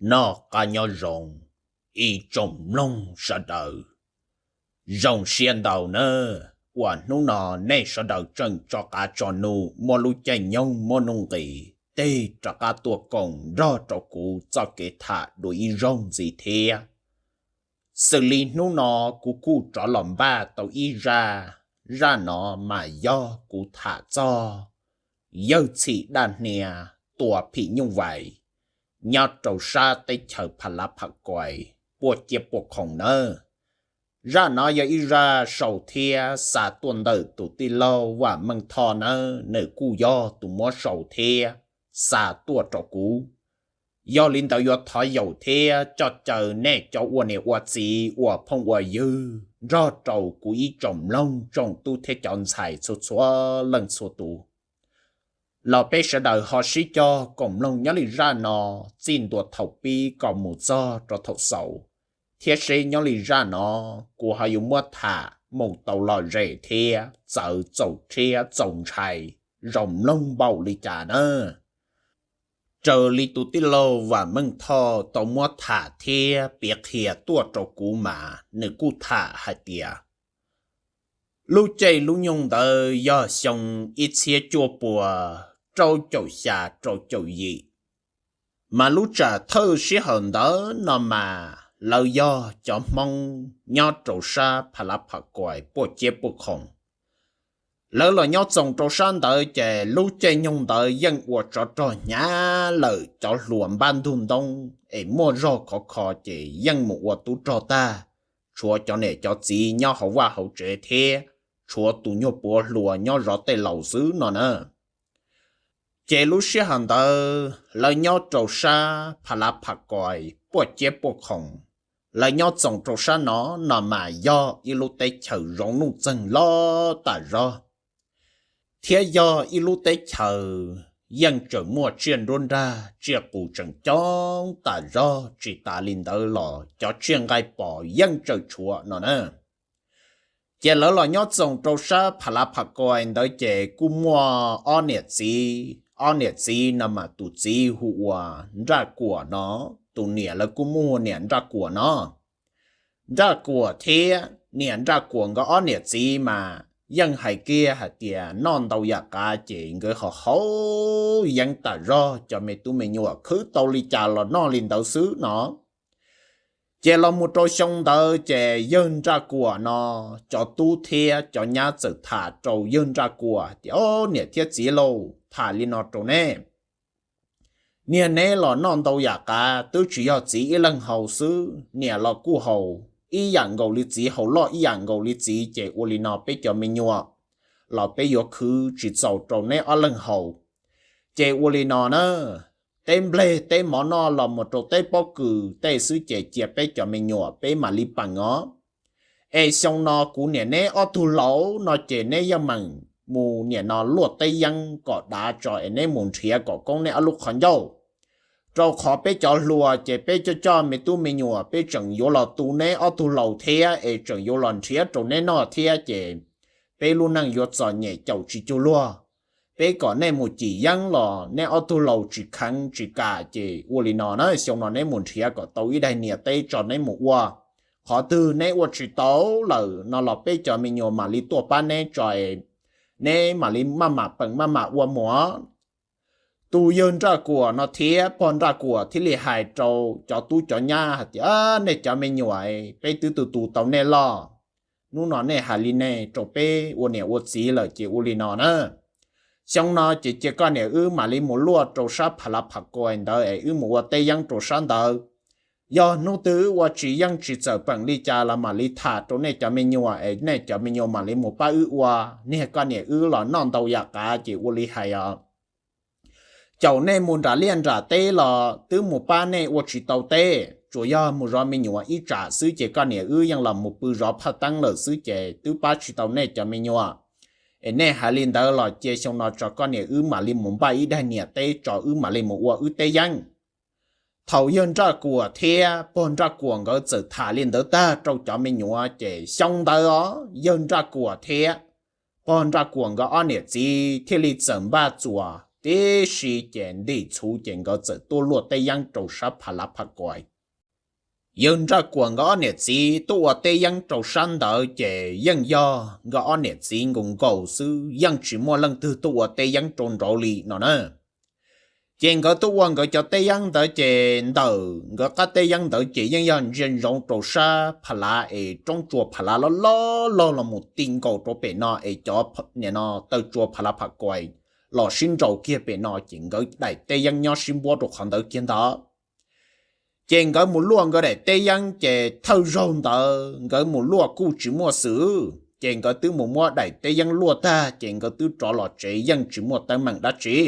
Noj qab nyob zoo ib tsoom mloog sawv daws. Zoo siab ntau nawb uas hnub no nej sawv daws tseem tso qav tso num muab lub caij nyoog muab nuj nqis tig rov qab tuaj koom nrog rau kuv txoj kev tham dua ib zaug ntxiv thiab. Xws li hnub no kuv kuj rov los npaj tau ib zaj, zaj no mas yog kuv tham txog yawg txhim daj hnia tua phim nyuj vais nyob rau sab teb chaws Pha Lav Pham Kuais puaj ciab puaj khoom nawb. Zaj no yog ib zaj sau thiab xa tuaj ntawm tus tij laug Vam Meej Thoj nawb, nws kuj yog tus muab sau thiab xa tuaj rau kuv. Yog li ntawd yuav thov yaum thiab coj caw nej cov ua niam ua txiv ua phooj ua ywg nrog rau kuv ib tsoom mloog tsoom tub thiab cov ntxhais txhua txhua leej txhua tus los peb sawv daws ho sib cog koom mloog nyob li zaj no txij ntua thaum pib kom mus txog rau thaum xaus, thiab seb nyob li zaj no kuv ho yuav muab tham mus tau lom zem thiab txawv txaus rhiab txaus ntshai zoo mloog npaum li cas nawb. Raws li tus tij laug Vam Meej Thoj tau muab tham thiab piav qhia tuaj rau kuv mas nws kuj tham hais tias lub caij lub nyoog ntawd yog xyoo ib txhiab cuaj pua rau caum xya rau caum yim, mas lub tsam thawj sij hawm ntawd no mas lawv yog cov Hmoob nyob rau sab Pha Lav Pham Kuais puaj ciab puaj khoom. Lawv los nyob txoos rau sab ntawd ces lub caij nyoog ntawd yeej ua tsov rog hnyav lawm, cov hluas npab ntug ntoob es muaj zog khov kho ces yeej mus ua tub rog tag, tshuav cov niam cov txiv nyob hauv vaj hauv tsev thiab tshuav tus nyuag puav hluas nyob zov tej laus xwb no na. Ces lub sij hawm ntawd lawv nyob rau sab Pha Lav Pham Kuais puaj ciab puaj khoom, lawv nyob txoos rau sab no no mas yog ib lub teb chaws zoov nuj txeeg loj tas zog, thiab yog ib lub teb chaws yeej tseem muaj tsiaj nruab nrag tsiaj qus tseem coob tas zog, tsis tas li ntawd los cov tsiaj nqaij pom yeej tseem tshuav no na. Ces lawv los nyob txoos rau sab Pha Lav Pham Kuais ntawd ces kuj muaj ob niam txiv, ob niam txiv no mas tus txiv hu ua Nraj Kuam no, tus niam lawv kuj muaj niam Nraj Kuam no. Nraj Kuam thiab niam Nraj Kuam nkawd ob niam txiv mas yeej hais kiag hais tias noj ntau yam qav ces nkawd ho haus yeeb tas zog, cov me tub me nyuam khwv tau li cas los noj li ntawd xwb no. Ces los mus rau xyoo ntawd ces yawg Nraj Kuam no cov tub thiab cov nyab txawm tham rau yawg Nraj Kuam tias, Ob niam thiab txiv lauj, tham li no rau neb, niag neb los noj ntau yam qav, twb tsis yog txiv ib leeg haus xwb, niam los kuj haus ib yam nkaus li txiv, haus loj ib yam nkaus li txiv, ces ua li no peb cov me nyuam los peb yuav khwv tsis txaus rau neb ob leeg haus. Ces ua li no na, teb nplej teb mov noj los mus rau teb pob kws tej xwb ces cia peb cov me nyuam peb mam li peem os. Es xyoo no kuv niam neb ob tug laus no ces neb yeej meem mus niam no luaj teb yeeb kom dav tso es neb mus nrhiav kom koob neb ob lub qhov ncauj, rau qhov peb cov hluas ces peb coj coj me tub me nyuam peb tseem yuav los tu neb ob tug laus thiab es tseem yuav los nrhiav rau neb noj thiab ces peb lub neej yuav txom nyem caum tsis cuag luag. Peb kom nej mus cim yeeb los neb ob tug laus tsis kheev tsis kam, ces ua li no na, xyoo no neb mus nrhiav kom tau ib daig niam teb tso neb mus ua. Qhov twg neb ua tsis tau lawm no los peb cov me nyuam mam li tuaj pab neb tso, neb mam li maj mam peem maj mam ua mus. Tus yawg Nraj Kuam no thiab pog Nraj Kuam thiaj li hais rau cov tub cov nyab hais tias, Nej cov me nyuam, peb twb tu tu tau nej loj, hnub no nej hais li nej rau peb ua niam ua txiv lawm ces ua li no na, xyoo no ces cia koj niam wb mam li mus luaj rau sab Pha La Pha Kuais ntawd es wb mus ua teb yeeb rau sab ntawd. Yog hnub twg wb ua tsis yeej tsis txawm peem li cas los mam li tham rau nej cov me nyuam es nej cov me nyuam mam li mus pab wb ua. Niag koj niam wb los noj ntau yam qav ces ua li hais os, caum nej mus nram liaj nram teb los twb mus pab nej ua tsis tau teb, tsuas yog mus zov me nyuam ib tsam xwb ces koj niam wb yeej los mus pw zov phaj teeb lawm xwb ces twb pab tsis tau nej cov me nyuam. Es nej hais li ntawd los cia xyoo no tso koj niam wb mam li mus npaj ib daig niam teb tso wb mam li mus ua wb teb yeeb. Thaum yawg Nraj Kuam thiab pog Nraj Kuam nkawd txawm tham li ntawd tag rau cov me nyuam ces xyoo ntawd os yawg Nraj Kuam thiab pog Nraj Kuam nkawd ob niam txiv thiaj li txawm npaj txuas tib si ces ntim txhuv ces nkawd txawm tuaj luaj teb yeeb rau sab Pha Lav Pha Kuais. Yawg Nraj Kuam nkawd ob niam txiv tuaj ua teb yeeb rau sab ntawd ces yeej yog nkawd ob niam txiv nkaus nkaus xwb, yeej tsis muaj leej twg tuaj ua teb yeeb rau nraud li no na. Ces nkawd tuaj ua nkawd cov teb yeeb ntawd ces ntawm nkawd qab teb yeeb ntawd ces yeej yog ntsia ntsoov rau sab Pha Lav es roob tsua Pha Lav loj loj laug los mus ti nkaus rau pem no es cov nim no taw tsua Pha Lav Pha Kuais los sib nraus kiag pem no ces nkawd daim teb yeeb nyob sib npuab rau qhov ntawd kiag ntawd. Ces nkawd mus luaj nkawd daim teb yeeb ces thawj zaug ntawd nkawd mus luaj kuj tsis muaj xwm, ces nkawd twb mus muab daim teb yeeb luaj tag ces nkawd twb rov los tsev yeej tsis muaj teeb meem dab tsi.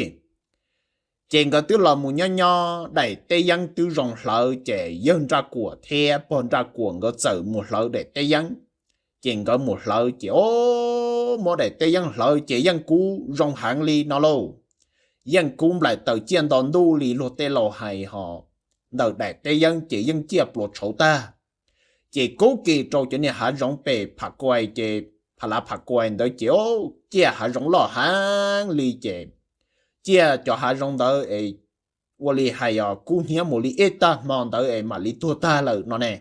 Ces nkawd twb los mus nyob nyob daim teb yeeb twb zoo hlawv ces yawg Nraj Kuam thiab pog Nraj Kuam nkawd txawm mus hlawv daim teb yeeb. Ces nkawd mus hlawv ces o, muab daim teb yeeb hlawv ces yeej kub zoo heev li no lauj. Yeej kub nplaim taws ciaj nto ntuj li luag tej laus hais ho, ntawm daim teb yeeb ces yeej ciaj pluas tshauv tag. Ces kub kis rau cov niag hav zoov pem Pha Kuais ces Pha Lav Pha Kuais ntawd ces o, ciaj hav zoov loj heev li ces ciaj cov hav zoov ntawd es ua li hais os kub hnyiab mus li ib tag hmo ntawd es mam li tuag tag lawm no ne.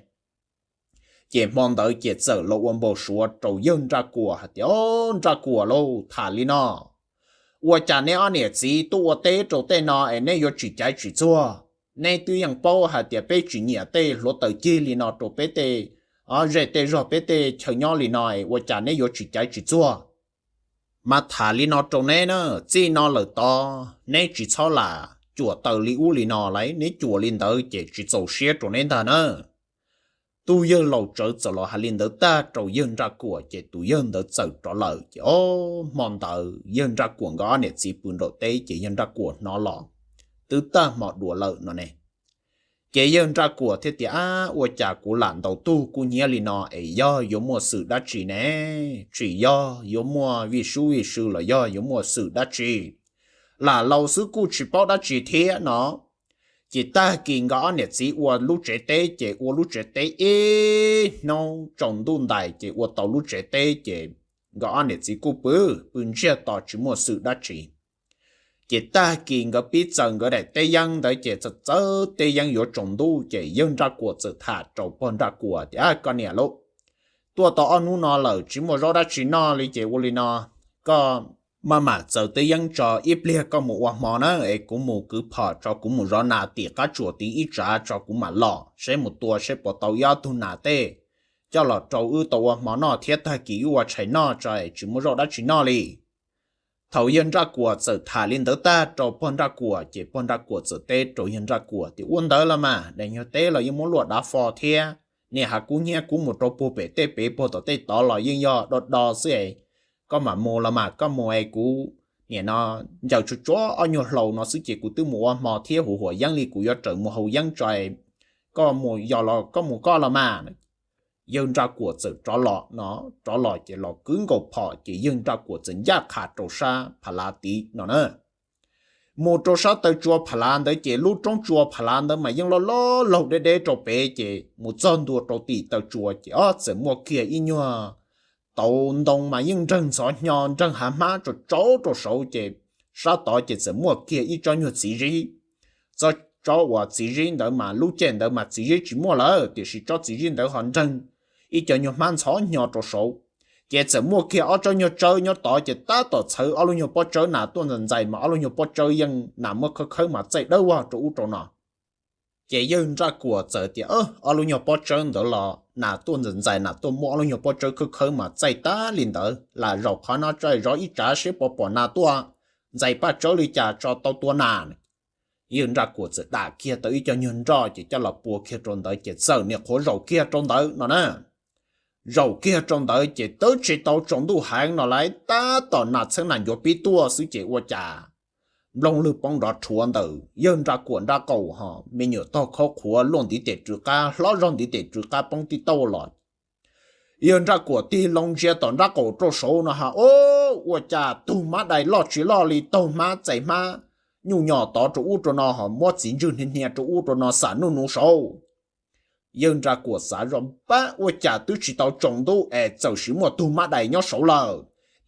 Ces hmo ntawd ces txawm los ua npau suav rau yawg Nraj Kuam hais tias, O, Nraj Kuam lauj, tham li no, ua cas neb ob niam txiv tuaj ua teb rau tej no es neb yuav tsis caiv tsis txuag? Neb twb yeej paub hais tias peb tsis nyiam tej hluav taws cig li no rau peb tej zej tej zog peb tej chaw nyob li no es ua cas neb yuav tsis caiv tsis txuag? Mas tham li no rau neb na, txij no lawm tod neb tsis txhob lam cuam taws li ub li no lawm, neb cuam li ntawd ces tsis txaus siab rau neb ntag na. Tus yawg laus tsawv txawm los hais li ntawd tag rau yawg Nraj Kuam ces tus yawg ntawd txawm rov lawm ces o, hmo ntawd yawg Nraj Kuam nkawd ob niam txiv pw nraum teb ces yawg Nraj Kuam hnov los twb tag hmo dua lawm no ne. Ces yawg Nraj Kuam thiaj tias, Ab, ua cas kuv lam ntaus tug kub hnyiab li no es yog yuav muaj xwm dab tsi ne? Tsis yog yuav muaj vij sub vij sw los yog yuav muaj xwm dab tsi, lam laus xwb kuj tsis paub dab tsi thiab no. Ces tag kis nkawd ob niam txiv ua lub tsev teb ces ua lub tsev teb ib hnub tsaus ntuj ntais ces ua tau lub tsev teb ces nkawd ob niam txiv kuj pw, pw ntsiag to tsis muaj xwm dab tsi. Ces tag kis nkawd pib txaws nkawd daim teb yeeb ntawd ces txawm txawb teb yeeb yuav tsaus ntuj ces yawg Nraj Kuam txawm tham rau pog Nraj Kuam tias, Koj niam lauj, tuaj tau ob hnub no lawm tsis muaj zaub dab tsi noj li ces ua li no, koj maj mam txaws teb yeeb tso ib pliag koj mus ua hmo na es kuv mus kwv phom tso, kuv mus zov nas tim qab tsuas tid ib tsav tso kuv mam los seb mus tua seb puas tau ib ob tug nas tej coj los rau wb tau ua hmo noj thiab tag kis wb ua tshais noj tso es tsis muaj zaub dab tsi noj li. Thaum yawg Nraj Kuam txawm tham li ntawd tag rau pog Nraj Kuam ces pog Nraj Kuam txawm teb rau yawg Nraj Kuam tias, Ua ntawd los mas, daim nyuag teb los yeej muab luaj dav fo thiab, niag hav kub hnyiab kub mus rau puag pem tej pem puag tom tej tod los yeej yog do do xwb es, koj mam mus los mas, koj mus es kuv nim no ncaws tsuag tsuag ob nyuag hlau no xwb ces kuv twb mus ua hmo thiab huv huam yeeb li, kuv yuav raws mus haus yeeb tso es, koj mus yos los koj mus koj los mas. Yawg Nraj Kuam txawm rov los no, rov los ces los kwv nkaus phom ces yawg Nraj Kuam txawm ncaj qha rau sab Pha Lav tid no na. Mus rau sab taw tsua Pha Lav ntawd ces lub roob tsua Pha Lav ntawd mas yeej loj loj laug deb deb rau pem ces mus txog ntua rau tim taw tsua ces o txawm muaj kiag ib nyuag tauv ntoo mas yeej nreeg ntxhov hnyo nreeg hav hmab rau tsaus rau saud ces sab tod ces txawm muaj kiag ib tsob nyuag txiv zib. Tsob, tsob uas txiv zib ntawd mas lub caij ntawd mas txiv zib tsis muaj lawm tiam sis tsob txiv zib ntawd ho nreeg ib co nyuag hmab ntxhov hnyo rau saud. Ces txawm muaj kiag ob tsob nyuag tsawb nyob tod ces tab tom txhawv ob lub nyuag pob tsawb nas tuaj ntxais ntxais mas ob lub nyuag pob tsawb yeej nas muab khawb khawb mas txaij dawb vog rau ub rau no. Ces yawg Nraj Kuam txawm tias, Ob lub nyuag pob tsawb ntawd los nas tuaj ntxais ntxais, nas tuaj muab ob lub nyuag pob tsawb khawb khawb mas txaij tag li ntawd, lam zaum qhov no tso zov ib tsav seb puas pom nas tuaj ntxais paj tsawb li cas tso tau tua nas. Yawg Nraj Kuam txawm dam kiag tau ib co nyuag nroj ces coj los pua kiag rau ntawd ces txawm niam qhuav zaum kiag rau ntawd no na. Zaum kiag rau ntawd ces twb tsis tau tsaus ntuj heev no lawm, tab tom nas txheeb nas ncuav pib tuaj xwb ces ua cas nplooj lwg poob nrov rhuav ntawm yawg Nraj Kuam nrab qaum ho me nyuam tog khaub qhuav luaj ntiv tes rwv qab, hlob zog ntiv tes rwv qab poob tij tauj los. Yawg Nraj Kuam tig loo ntsia tom nrab qaum rau saud no ha, o, ua cas tug hmab dais loj tsis loj li, taug hmab txais hmab nyuj nyos tod rau ub rau no ho muab txiv ntswg hnia hnia rau ub rau no xam nuj nuv saud. Yawg Nraj Kuam xav zoj, Npab, ua cas twb tsis tau tsaus ntuj es txawm sim muaj tug hmab dais nyob saud lawm.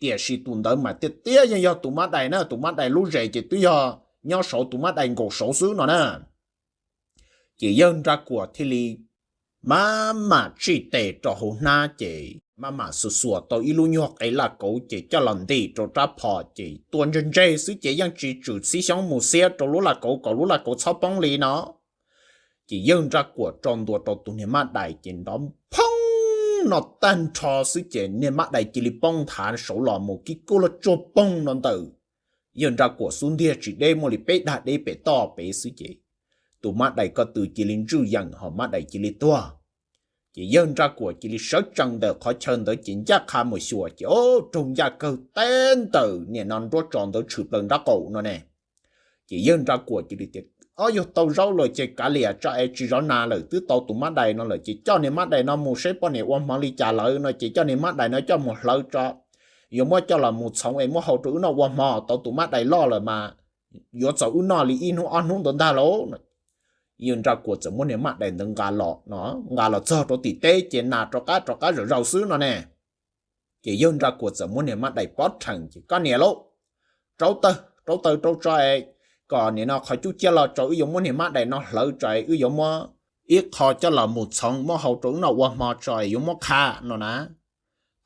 tiam sis tus ntawd mas tiag tiag yeej yog tus mab dais na, tus mab dais lub zes ces twb yog nyob saud tus mab dais nkaus saud xwb no na. Ces yawg Nraj Kuam thiaj li maj mam tsij tes rau hauv hnab ces maj mam xuas xuas tau ib lub nyuag qe laj kauv ces coj los ntim rau rab phom ces tua ntseg ntseg xwb ces yeej tsis tswm txhib xyoob mus xiab rau lub laj kauv kom lub laj kauv txhob poob li no. Ces yawg Nraj Kuam tso ntua rau tus niag mab dais ces nrov phoob no tag nrho xwb ces niag mab dais cia li poob nthav saud los mus kib kub laj tsuag poog no ntawm yawg Nraj Kuam xub ntiag tsis deb muaj li peb dag deb pem toj pem xwb ces tus mab dais ko tw cia li ntswj yees ho mab dais cia li tuag. Ces yawg Nraj Kuam cia li sawv tsees ntawm qhov chaw ntawd ces ncaj qha mus xyuas ces o, raug ncaj kawg teb ntawm niam no nruab tso ntawd tshwm plaws nraub qaum no ne. Ces yawg Nraj Kuam cia li tias, o, yog tau zaub lawm ces kav liam tso es tsis zov nas lawm, twb tau tus mab dais no lawm ces coj niag mab dais no mus seb poj niam ua hmo li cas lawm no ces coj niag mab dais no coj mus hlawv tso, yuav muab coj los mus txhoov es muab hau rau wb noj ua hmo, tau tus mab dais loj lawm mas yuav txaus wb noj li ib hnub ob hnub ntawd ntag lauj. Yawg Nraj Kuam txawm muab niag mab dais ntawd nqa los no, nqa los txog rau tim teb ces nas rov qab rov qab zom zaws xwb no ne. Ces yawg Nraj Kuam txawm muab niag mab dais pov rhees ces, koj niam lauj, rauv taws rauv taws rau tso es kom niam no qhov cub ciaj los tso, wb yuav muab niag mab dais no hlawv tso es wb yuav muab ib qho coj los mus txhoov muab hau rau wb noj ua hmo tso es yuav muab qha no na.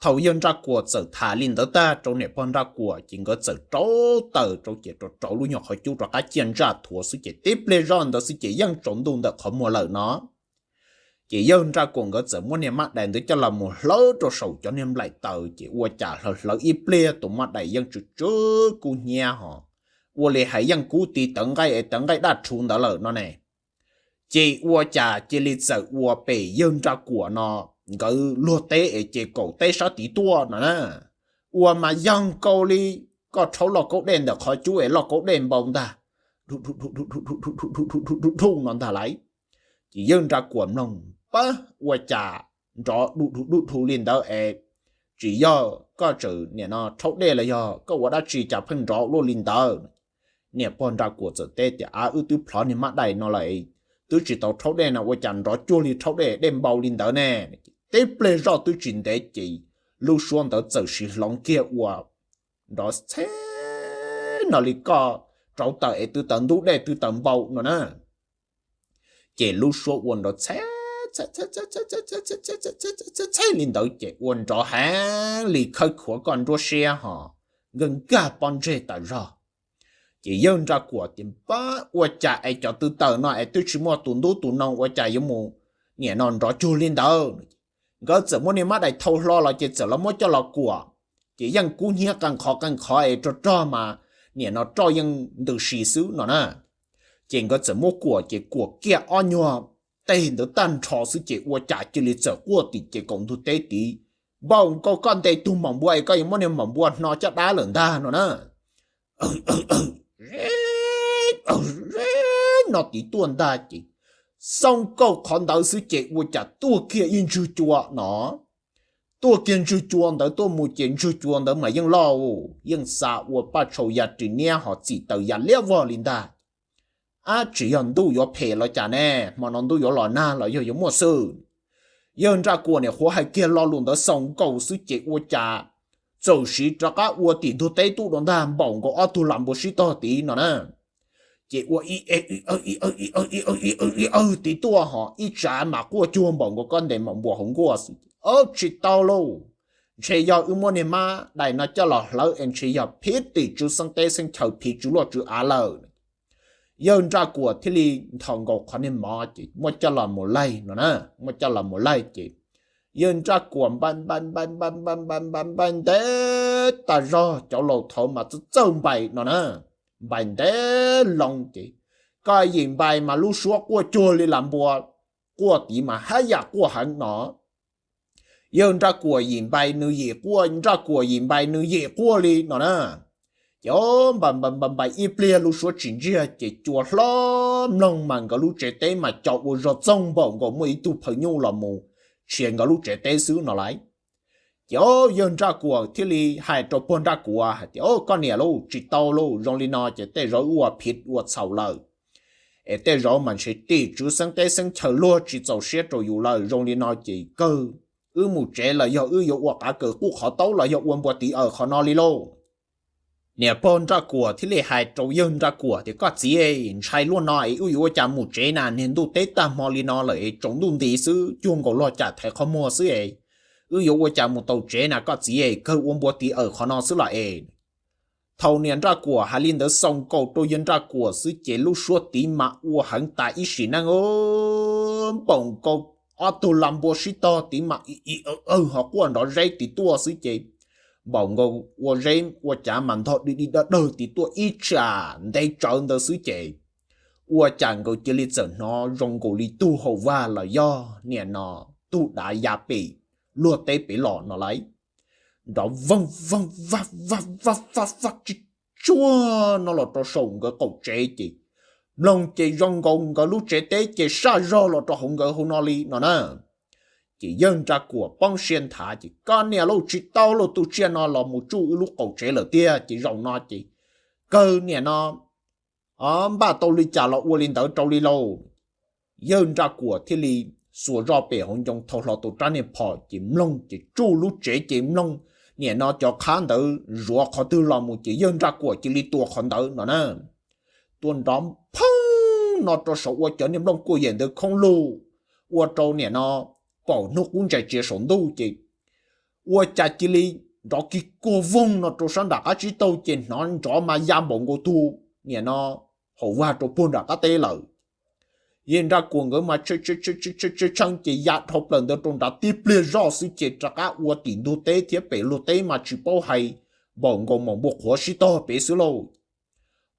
Thaum yawg Nraj Kuam txawm tham li ntawd tag rau niam pog Nraj Kuam ces nkawd txawm rauv taws rau ces rau rau lub nyuag qhov cub rov qab ciaj ntsaj thuav xwb ces tib pliag zoj ntawd xwb ces yeej tsaus ntuj ntawm qhov muag lawm no. Ces yawg Nraj Kuam nkawd txawm muab niag mab dais ntawd coj los mus hlawv rau saum cov niag nplaim taws ces ua cas hlawv hlawv ib pliag tus mab dais yeej tsw tsw kub hnyiab ho, ua li hais yeej kub tiv tawv nqaij es tawv nqaij daj rhuv ntawd lawm no ne. Ces ua cas cia li txawm ua pem yawg Nraj Kuam no nkawd luag teb es ces kaum teb sab tid tuaj no na. Ua mas yog nkaus li koj rhaub lauj kaub dej ntawm qhov cub es lauj kaub dej npau ntag, dhuj dhuj no ntag lauj. Ces yawg Nraj Kuam mloog, pab ua cas nrov dhuj dhuj dhuj dhuj li ntawd es, tsis yog koj tseem niam no rhaub dej los yog koj ua dab tsi cas pheej nrov luaj li ntawd? Niam pog Nraj Kuam txawm teb tias, a, wb twb plhov niag mab dais no lawm, twb tsis tau rhaub dej no ua cas nrov cuag li rhaub dej, dej npau li ntawd ne? Tib pliag zoj twb tsis ntev ces lub suab ntawd txawm siv hloov kiag ua nrov txheb no li koj rauv taws es twb tawm ntub dej twb tawm npau no na. Ces lub suab ua nrov txheb txheb li ntawd ces ua nrov heev li khawb khuav koj nruab siab ho nkag nkag pob ntseg tas zog. Ces yawg Nraj Kuam tias, pab ua cas es cov tw taws no es twb tsis muaj tus ntub tus noo ua cas yuav mus niam no nrov cuag li ntawd? Nkawd txawm muab niag mab dais thau hlo los ces txawm los muab coj los kuam, ces yeej kub hnyiab qee qhov qee qhov es rog rog mas niam no roj yeej ntws si xwb no na. Ces nkawd txawm muab kuam ces kuam kiag ob nyuag teg ntawd tag nrho xwb ces ua cas cia li txawm quaj tim ces kaum ntug teb tid, npaum nkaus koj ntes tug maum npua es koj yuav muab niag maum npua hno caj dab lawm ntag no na. No tid tuaj ntag ces xoo nkaus qhov ntawd xwb ces ua cas tuaj kiag ib ntswg cua no. Tuaj kiag ntswg cua ntawd tuaj mus ces ntswg cua ntawd mas yeej loj, yeej xa ua paj tshau ya ris niab ho txim taws ya liab vog li ntag. Ab, tsis yog ntuj yuav phem los cas ne, hmo no ntuj yuav los nag los yog yuav muaj xwb. Yawg Nraj Kuam niam qhuav hais kiag lo lus ntawd xoo nkaus xwb ces ua cas txawm siv rov qab ua tim ntug teb tuaj dua ntag npaum nkaus ob tug lam npua sib tog tid no na. Ces ua i i i tid tuaj ho ib tsav mas quaj cuag npaum nkaus koj ntes maum npua hauv nkuaj xwb. Tsis tau lauj, ntshe yog wb muab niag mab dais no coj los hlawv es ntshe yog phiv tim tswv xeeb teb xeeb chaw phiv tswv luaj tswv av lawm. Yawg Nraj Kuam thiaj li nthos nkaus qhov niag mov ces muab coj los mus laig no na, muab coj los mus laig ces yawg Nraj Kuam npai npai npai npai npai npai ntev tas zog, cov laus thaud mas txawj txawj npai no na, npai ntev loo ces koj yim npai mas lub suab quaj cuag li lam npua, quaj tid mas haj yam quaj heev no. Yawg Nraj Kuam yim npai nws yim quaj, Nraj Kuam yim npai nws yim quaj li no na. Ces npai npai npai ib pliag lub suab tsis ntsiag ces cua hlob mloog mas nkawd lub tsev teb mas co ua zog txoog npaum nkaus muaj ib tug phaw nyuj los mus tshiav nkawd lub tsev teb xwb no lauj. Ces yawg Nraj Kuam thiaj li hais rau pog Nraj Kuam hais tias, koj niam lauj, tsis tau lauj, zoo li no ces tej zaum wb ua phiv ua txhaum lawm, es tej zaum mas ntshe tim tswv xeeb teb xeeb chaw luag tsis txaus siab rau yus lawm, zoo li no ces kawg Wb mus tsev los yog wb yuav ua qav kaws quj qhov taub los yog ua npua tiv awm qhov no li lauj. Niam pog Nraj Kuam thiaj li hais rau yawg Nraj Kuam tias, Koj txiv, ntshai luaj no es wb yuav ua cas mus tsev na? Niag ntuj teb tag hmo li no lawm es tsaus ntuj nti xwb, cuag nkaus log cam thaiv qhov muag xwb es wb yuav ua cas mus tau tsev na koj txiv? Kawg ua npua tiv awm qhov no xwb los es. Thaum niam Nraj Kuam hais li ntawd xaus nkaus rau yawg Nraj Kuam xwb ces lub suab tiv mas ua heev tas ib sim neej, npaum nkaus ob tug la npua sib tog tiv mas i i awg awg ho quaj nrov zeb tiv tuaj xwb ces npaum nkaus ua zeb ua cav mas ntog di di dawg dawg tiv tuaj ib tsam ntev tsawv ntawd xwb ces ua cas nkawd cia li txawm hnov zoo nkaus li tug hauv vaj los yog niam no tug dav ya pem luag teb pem los no lauj, nrov vog vog vag vag vag vag vag tsis tsuag no los rau saum nkawd qaum tsev ces mloog ces zoo nkaus nkawd lub tsev teb ces saj zog los rau hauv nkawd hauv no li no na. Ces yawg Nraj Kuam poob siab nthav ces, Koj niam lauj, tsis tau lauj, tus tsiaj no los mus tsuj wb lub qaum tsev lawm tiag ces zaum no ces kawg niam no npaj tau li cas los ua li ntawd rau li lauj. Yawg Nraj Kuam thiaj li xuas zoj pem hauv ncoo thau hlo tau rab niag phom ces mloog ces tsuj lub tsev ces mloog niam no cov qhab ntawd zuav qhov twg los mus ces yawg Nraj Kuam cia li tua qhov ntawd no na. Tua nrov phoob no rau saum ua cov niag nplooj kuj yem ntawd khoob lug, ua rau niam no pom hnub qub ntsa tsiav saum ntuj ces ua cas cia li nrov kig kuag voog no rau sab nram qab tsib taug ces hnov nrov mas ya npaum nkaus tus niam no hauv vaj rau puag nram qab teb lawm. Yawg Nraj Kuam nkawd mas tshee ces ya dhau plaws ntawd rau nrad tib pliag zoj xwb ces rov qab ua tim ntug teb thiab pem luag teb mas tsis paub hais npaum nkaus maum npua qhuav sib tog pem xwb lauj.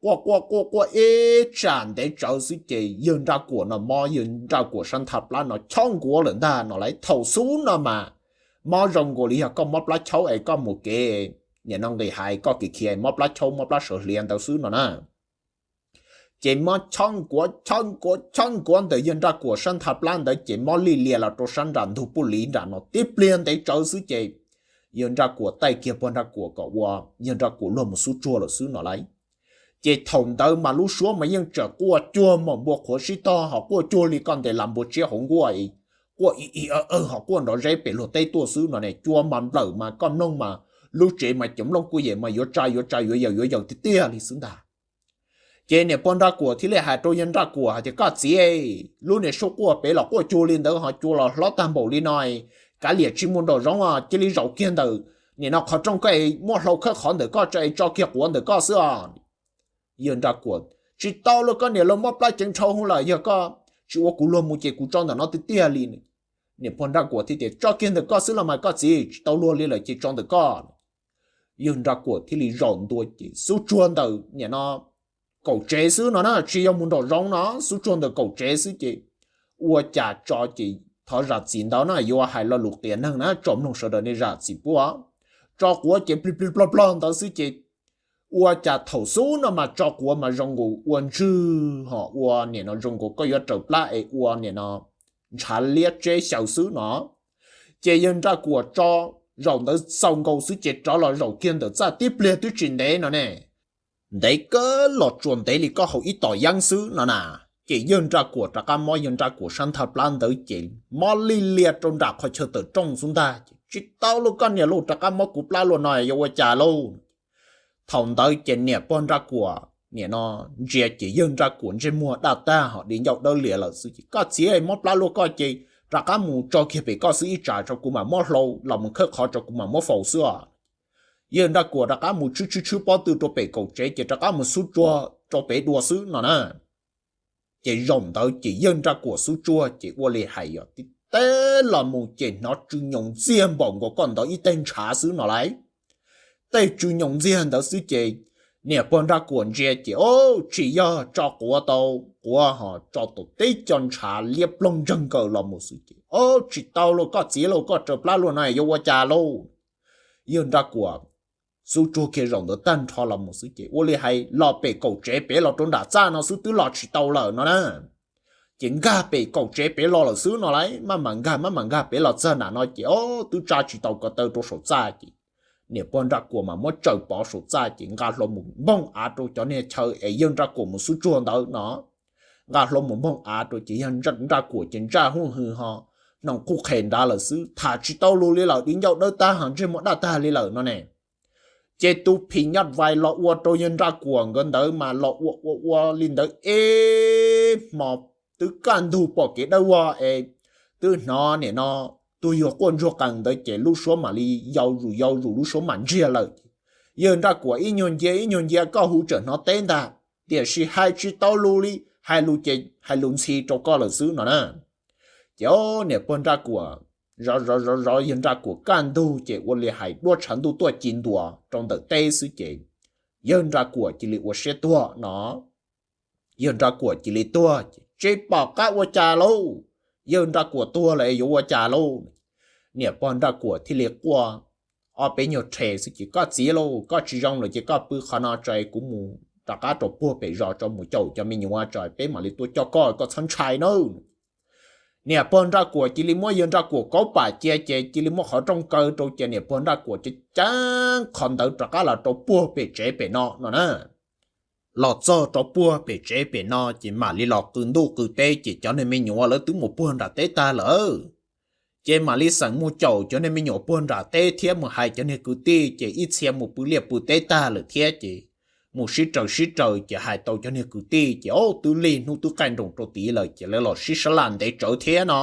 Quaj quaj quaj quaj ib tsam ntev tsawv xwb ces yawg Nraj Kuam no mob, yawg Nraj Kuam sab ntha plab no chob nkuav lawm ntag no lauj. Thaum xub no mas mob zoo nkaus li yog koj mob plab chaub es koj mus kev, niam no nqis hais koj kev khiav mob plab chaub mob plab sawv hliav ntawd xwb no na. Ces mob chob nkuav chob nkuav chob nkuav ntawm yawg Nraj Kuam sab ntha plab ntawd ces mob lij lias los rau sab nram ntug puj liv nram no tib pliag ntev tsawv xwb ces yawg Nraj Kuam taij kiag pog Nraj Kuam kom ua yawg Nraj Kuam luag mus xub tsuag lawm xwb no lauj. Ces thaum ntawd mas lub suab mas yeej tseem quaj cuag maum npua qhuav sib tog ho quaj cuag li koj ntes las npua tsiab hauv nkuaj, quaj i i awg awg ho quaj nrov zeb pem luag teb tuaj xwb no ne. Cua mas nplawm mas koj mloog mas lub tsev mas cov nplooj kuj yem mas yuav tsa yuav tsa yuav yaws yuav yaws tiag tiag li xwb ntag. Ces niam pog Nraj Kuam thiaj li hais rau yawg Nraj Kuam hais tias, Koj txiv, lub niag suab quaj pem los quaj cuag li ntawd ho cua los hlob tag npaum li no, kav liam tsis mus nraum zoov, cia li zaum kiag ntawm nim no qhov rooj koj es muab hlau khawb qhov ntawm koj tso es tso kiag quav ntawm koj xwb os. Yawg Nraj Kuam, Tsis tau lauj, koj niam lauj, mob plab ceev dhau hwv lawm, yog koj tsis ua kuv luag mus ces kuv tso ntawm no tiag tiag li. Niam pog Nraj Kuam thiaj tias, Tso kiag ntawm koj xwb los mas koj txiv, tsis tau luag li lawm ces tso ntawm koj. Yawg Nraj Kuam thiaj li zaum ntua ces xub tsuag ntawm nim no kaum tsev xwb no na, tsis yog mus nraum zoov no, xub tsuag ntawm kaum tsev xwb ces ua cas tso ces thov zam txim ntawd na, yuav hais lo lus qias neeg na, tso mloog sawv daws nej zam txim puab. Tso quav ces plig plig plog plog ntawd xwb ces ua cas thaum xub no mas tso quav mas zoo nkaus ua ntswg ho ua nim no zoo nkaus koj yuav raws plab es ua nim no ntshav liab tseb xyaw xwb no. Ces yawg Nraj Kuam tso zaum ntawd xaus nkaus xwb ces rov los zaum kiag ntawm txaj tib pliag twb tsis ntev no ne. Ntev kawg los tsuas ntev li koj haus ib tom yeeb xwb no na. Ces yawg Nraj Kuam rov qab mob yawg Nraj Kuam sab ntha plab ntawd ces mob lij lias rau nram qhov chaw tawm rooj xwb ntag ces, Tsis tau lauj, koj niam lauj, rov qab mob kuv plab luaj no yuav ua cas lauj? Thaum ntawd ces niam pog Nraj Kuam nim no ntsia ces yawg Nraj Kuam ntsej muag daj tag ho di ncauj dawb lias lawm xwb ces, Koj txiv, mob plab luaj koj ces rov qab mus tso kiag pem koj xwb ib tsam tso kuv mam muab hlau los mus khawb qhov tso kuv mam muab faus xwb os. Yawg Nraj Kuam rov qab mus tshwb tshwb tshwb pob tw rau pem kaum tsev ces rov qab mus xub tsuag rau pem dua xwb no na. Ces zaum ntawd ces yawg Nraj Kuam xub tsuag ces ua li hais yog tib teb los mus ces hnov tsw nyoos ntxiag npaum nkaus koj ntawd ib teg ntshav xwb no lauj. Tej tsw nyoos ntxiag ntawd xwb ces niam pog Nraj Kuam ntsia ces, Ob, tsis yog tso quav tau, quav ho tso tau teb co ntshav liab ploog ntsawg nkaws los mus xwb ces, Ob, tsis tau lauj, koj txiv lauj, koj raws plab luaj no yuav ua cas lauj? Yawg Nraj Kuam xub tsuag kiag zaum ntawd tag nrho los mus xwb ces ua li hais los pem kaum tsev pem los rau nram txaj no xwb twb los tsis tau lawm no na. Ces nkag pem kaum tsev pem los lawm xwb no lauj, maj mam nkag maj mam nkag pem los txog nram no ces, Ob, twb tsa tsis tau ko taw rau saum txaj ces niam pog Nraj Kuam mas muab tsaws pov saum txaj ces nqa hlo mus npoog av rau cov niag chaw es yawg Nraj Kuam mus xub tsuag ntawd no. Nqa hlo mus npoog av rau ces yawg Nraj Kuam ces ntsaj huj hwm ho hnoos quj qhes nrad lawm xwb, tham tsis tau lus li lawm, di ncauj dawb tag, ntsej muag daj tag li lawm no ne. Ces tus phim nyuj vais los ua rau yawg Nraj Kuam nkawd ntawd mas los ua ua ua li ntawd ib hmos twb kaj ntug pom kev dawb vog es twb hnov nim no tuag yuag quaj ntsuag qees ntawd ces lub suab mam li yau zus yau zus, lub suab mam ntsiag lawm. Yawg Nraj Kuam ib nyuag ncia ib nyuag ncia, koj hu tseem hnov teb ntag, tiam sis hais tsis tau lus li, hais lus ces hais lus ntxhi rau koj lawm xwb no na. Ces niam pog Nraj Kuam zov zov zov zov yawg Nraj Kuam kaj ntug ces ua li hais duab tshav ntuj tuaj ci ntua rau ntawm teb xwb ces yawg Nraj Kuam cia li ua siab tuag no. Yawg Nraj Kuam cia li tuag ces tsis pom qab ua cas lauj. Yawg Nraj Kuam tuag lawm yuav ua cas lauj? Niam pog Nraj Kuam thiaj li quaj ob peb nyuag rhe xwb ces, koj txiv lauj, koj tsis zoo lawm ces koj pw qhov no tso, kuv mus rov qab rau puag pem zos tso, mus caum cov me nyuam tso peb mam li tuaj coj koj, koj txhob ntshai nawb. Niam pog Nraj Kuam cia li muab yawg Nraj Kuam kauv pam cia ces cia li muab qhov rooj kaw rau ces niam pog Nraj Kuam ceev ceev qhov ntawd rov qab los rau puag pem tsev pem no no na. Los txog rau puag pem tsev pem no ces mam li los qw ntuj qw teb ces cov niag me nyuam lawv twb mus puag nram teb tag lawm. Ces mam li xeem mus caum cov niag me nyuam puag nram teb thiab mus hais cov niag kwv tij ces ib txhia mus pw liaj pw teb tag lawm thiab ces mus sib raws sib raws ces hais tau cov niag kwv tij ces ob twb lig hnub twb qaij nroos rau tid lawm ces lawv los sib sab laj ntev tsawv thiab no.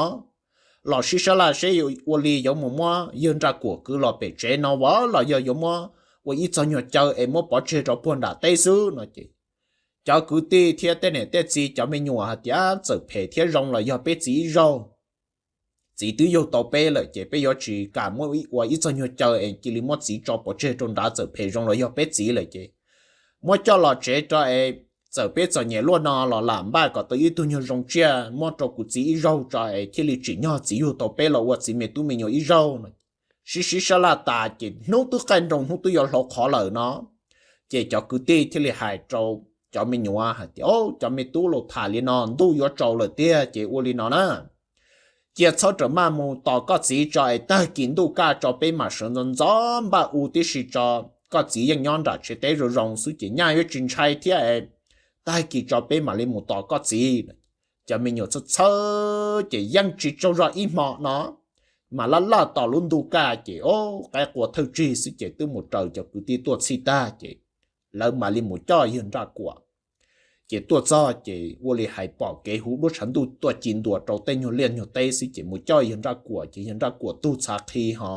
Los sib sab laj seb ua li yuav mus muab yawg Nraj Kuam kwv los pem tsev no as los yog yuav muab ua ib txog nyuag caw es muab pov tseg rau puag nram teb xwb no ces cov kwv tij thiab tej niam tej txiv cov me nyuam hais tias txawm phem thiab zoo los yog peb txiv ib zaug. Txiv twb yug tau peb lawm ces peb yuav tsis kam muab ua ib txog nyuag caw es cia li muab txiv tso pov tseg rau nrad, txawm phem zoo los yog peb txiv lawm ces muab coj los tsev tso es txawm peb txom nyem luaj no los lam npaj kom tau ib tug nyuag zoo tsiaj muab rau kuv txiv ib zaug tso es thiaj li tsim nyog txiv yug tau peb los ua txiv me tub me nyuam ib zaug no. Sib sib sab laj tas ces hnub twb qaij nroos hnub twb yuav hlau qhov lawm no ces cov kwv tij thiaj li hais rau cov me nyuam hais tias, cov me tub, los tham li no ntuj yuav tsaus lawm tiag ces ua li no na, cia txhob rawm maj mus tos koj txiv tso es tag kis ntuj kaj tso peb mam sawv ntxov ntxov npaj u tib si tso. Koj txiv yeej nyob nram tsev teb zoo zoo xwb ces nyaj yuav tsis ntshai thiab es tag kis tso peb mam li mus tos koj txiv. Cov me nyuam txhawj txhawj ces yeej tsis tsaug zog ib hmo no, mas laj laj tos lub ntuj kaj ces o, qaib qua thawj tsig xwb ces twb mus raws cov kwv tij tuaj txhij tag ces lawv mam li mus coj yawg Nraj Kuam. Ces tuaj txog ces ua li hais pom kev hu duab tshav ntuj tuaj ci ntua rau tej nyuag liaj nyuag teb xwb ces mus coj yawg Nraj Kuam ces yawg Nraj Kuam tug txhav qhi ho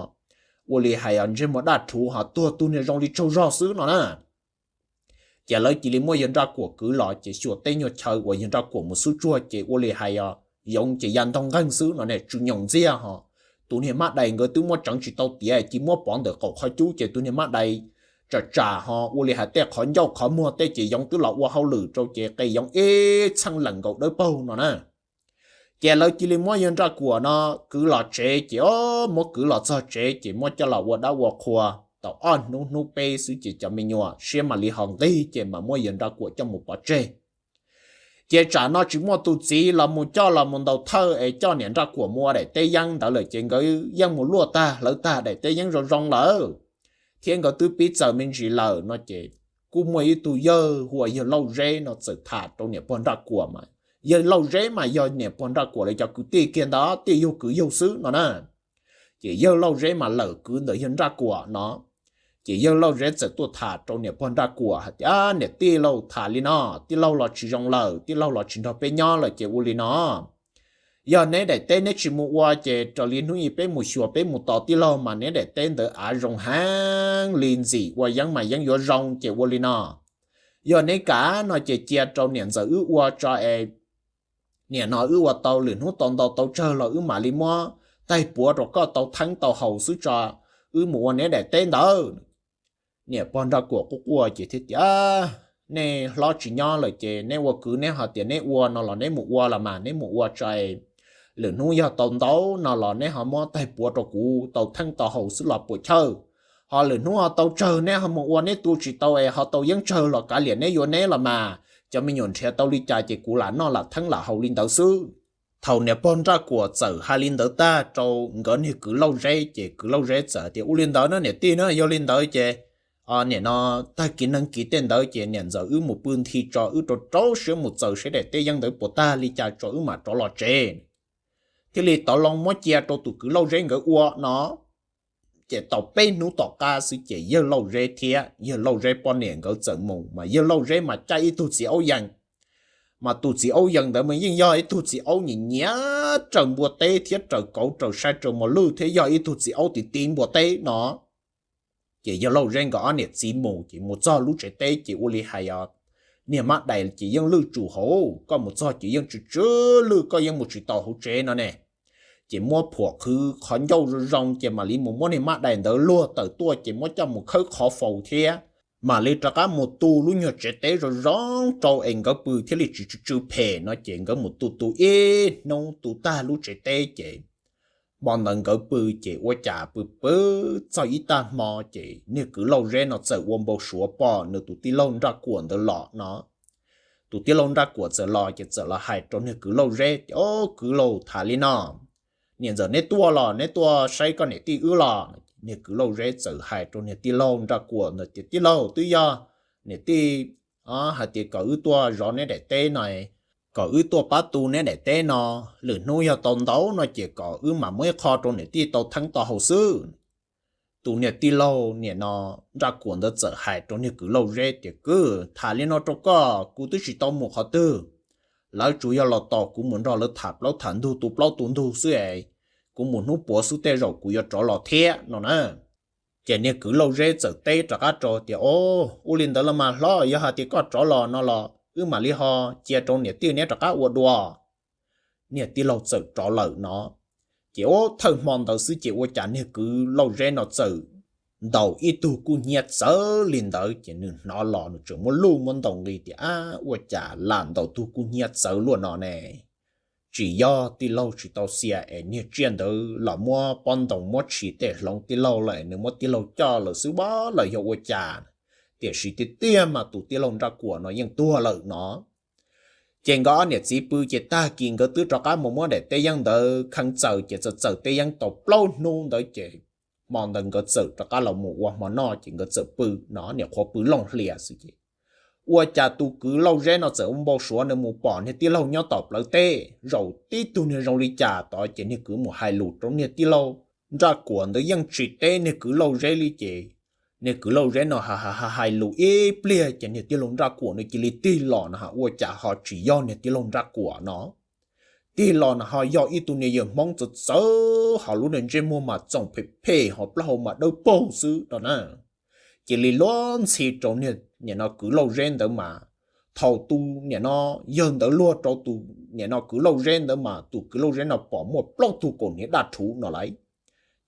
ua li hais ntsej muag daj rhuv ho tuag tug niag zoo li tsaug zog xwb no na. Ces lawv cia li muab yawg Nraj Kuam kwv los ces xyuas tej nyuag chaw uas yawg Nraj Kuam mus xub tsuag ces ua li hais yoov ces ya ntog nqeeg xwb no ne, tsw nyoos ntxiag ho. Tus niag mab dais nkawd twb muab tseev tsis tau tiav cia muab pov ntawm qaum qhov cub ces tus niag mab dais tsam tsam ho ua li hais tej qhov ncauj qhov muag tej ces yoov twb los ua hauj lwm rau ces qe yoov ib txheej lees nkaus dawb paug no na. Ces lawv cia li muab yawg Nraj Kuam no kwv los tsev ces o, muab kwv los txog tsev ces muab coj los ua dab ua qhua tau ob hnub hnub peb xwb ces cov me nyuam siab mam li ho nqig ces mam muab yawg Nraj Kuam coj mus pov tseg. Ces tsam no tsis muaj tus txiv los mus coj los mus ntaus thawj es coj niam Nraj Kuam mus ua daim teb yeeb ntawd lawm ces nkawd yeej mus luaj tag hlawv tag daim teb yeeb zoo zoo lawm, thiab nkawd twb pib txawm me ntsis lawm no ces kuj muaj ib tug yawg hu ua yawg Lauj Zeb no txawm tham rau niam pog Nraj Kuam mas, yawg Lauj Zeb mas yog niam pog Nraj Kuam lawv cov kwv tij kiag ntawd, tij yug kwv yug xwb no na. Ces yawg Lauj Zeb mas lawm kwv ntawm yawg Nraj Kuam no. Ces yawg Lauj Zeb txawm tuaj tham rau niam pog Nraj Kuam hais tias, niam tij laug, tham li no, tij laug los tsis zoo lawm, tij laug los tsis nrog peb nyob lawm ces ua li no, yog neb daim teb neb tsis mus ua ces raws li hnub i peb mus xyuas peb mus tos tij laug mas neb daim teb ntawd av zoo heev li, ntxim ua yeeb mas yeeb yuav zoo ces ua li no, yog neb kam no ces cia rau niam ntxawm wb ua tso es niam no wb ua tau, lwm hnub tau ntau tau tsawg los wb mam li muab taig puav rau koj tau theeb tau haus xwb tso, wb mus ua neb daim teb ntawd. Niam pog Nraj Kuam quaj quaj ces thiaj tias, nej hlob tsis nyob lawm ces neb ua kwv neb ho tias neb ua no los neb mus ua los mas, neb mus ua tso es lwm hnub yog tau ntau no los neb ho muab taig puav rau kuv tau theej tau haus xwb los puas chawj? Ho lwm hnub ho tau tsawg neb ho mus ua, neb tu tsis tau es ho tau yeeb tsawg los kav liam, neb yuav neb los mas, cov me nyuam nrhiav tau li cas ces kuv lam noj lam theeb lam haus li ntawd xwb. Thaum niam pog Nraj Kuam txawm hais li ntawd tag rau nkawd niag kwv Lauj Zeb ces kwv Lauj Zeb txawm tias, ua li ntawd na niam tij na, yog li ntawd ces niam no tag kis neeg kis tej ntawd ces niam ntxawm wb mus pw nthi tso, wb rau rau siab mus txaws seb daim teb yeeb ntawd puas tag li cas tso wb mam rov los tsev. thiaj li tov loo muab cia rau tus kwv Lauj Zeb nkawd ua no. Ces tau peb hnub tom qab xwb ces yawg Lauj Zeb thiab yawg Lauj Zeb poj niam nkawd txawm mus, mas yawg Lauj Zeb mas caij ib tug txiv aub yees. Mas tus txiv aub yees ntawd mas yeej yog ib tug txiv aub nyiam nyiam raws npua teb thiab raws kauv raws saib raws mos lwj thiab yog ib tug txiv aub tiv tiv npua teb no. Ces yawg Lauj Zeb nkawd ob niam txiv mus ces mus txog lub tsev teb ces ua li hais os, niag mab dais ces yeej lwj tsum hauv, koj mus txog ces yeej tsw tsw lwj, koj yeej mus tsis tau hauv tsev no ne. Ces muab phuam qhwv qhov ncauj zoo zoo ces mam li mus muab niag mab dais ntawd luag tawm tuaj ces muab coj mus khawb qhov faus thiab mam li rov qab mus tu lub nyuag tsev teb zoo zoo rau es nkawd pw thiaj li tsis tsw tsw phem no. Ces nkawd mus tu tu ib hnub tu tag lub tsev teb ces hmo ntawd nkawd pw ces ua cas pw pw txog ib tag hmo ces niag kwv Lauj Zeb no txawm ua npau suav pom nws tus tij laug Nraj Kuam ntawd los no. Tus tij laug Nraj Kuam txawm los ces txawm los hais rau niag kwv Lauj Zeb tias, Au, kwv Lauj, tham li no, niam ntxawm neb tuaj los neb tuaj saib koj niam tij wb los? Niag kwv Lauj Zeb txawm hais rau niag tij laug Nraj Kuam ntawd tias, Tij laug, twb yog niam tij hais tias kom wb tuaj zov neb daim teb no, kom wb tuaj pab tu neb daim teb no, lwm hnub yog tau ntau no ces kom wb mam muab ib qho rau niam tij tau theeb tau haus xwb. Tus niag tij laug niam no Nraj Kuam ntawd txawm hais rau niag kwv Lauj Zeb tias, Kwv, tham li no rau koj, kuv twb tsis tau mus qhov twg. Lawv tsuas yog los tos kuv mus nrog lawv tham plaub tham ntug tu plaub tu ntug xwb es, kuv mus hnub puav xwb tej zaum kuv yuav rov los thiab no na. Ces niag kwv Lauj Zeb txawm teb rov qab rau tias, Au, ua li ntawd los mas hlob, yog hais tias koj rov los no los wb mam li ho cia rau niam tij neb rov qab ua dua. Niag tij laug txawm rov lawm no. Ces ua thawj hmo ntawd xwb ces ua cas niag kwv Lauj Zeb no txawm ntaus ib tug kub hnyiab txawv li ntawd ces nws hnov los nws tseem muab luj muab ntaus nqi tias, Ab, ua cas lam ntaus tug kub hnyiab txawv luaj no ne? Tsis yog tij laug tsis tau xiam es niag tsiaj ntawd los muab pob ntoos muab tshis tej hloov tij laug lawm es nws muab tij laug coj lawm xwb los yog ua cas? Tiam sis tiag tiag mas tus tij laug Nraj Kuam no yeej tuag lawm no. Ces nkawd ob niam txiv pw ces tag kis nkawd twb rov qab mus muab daim teb yeeb ntawd kheev txaws ces txawm txaws teb yeeb tau plaub hnub ntawd ces hmo ntawd nkawd txawm rov qab los mus ua hmo noj ces nkawd txawm pw no, niam qhuav pw looj hlias xwb ces ua cas tus kwv Lauj Zeb no txawm ua npau suav nws mus pom niag tij laug nyob tom plawv teb, zaum tib tug niag zoo li cas tod ces niag kwv mus hais lus rau niag tij laug Nraj Kuam ntawd yeej tsis teb niag kwv Lauj Zeb li ces niag kwv Lauj Zeb no hais hais lus ib pliag ces niag tij laug Nraj Kuam nws cia li tig los no, ua cas ho tsis yog niag tij laug Nraj Kuam no. Tig los no ho yog ib tug niag yawg Hmoob txawv txawv, ho lub niag ntsej muag mas txoom phem phem, ho plaub hau mas dawb paug xwb no na. Cia li luag ntxhi rau niag nim no kwv Lauj Zeb ntawd mas, thaum tus nim no yawg ntawd luag rau tus nim no kwv Lauj Zeb ntawd mas tus kwv Lauj Zeb no pom muaj plaub tug kaus hniav daj rhuv no lawm.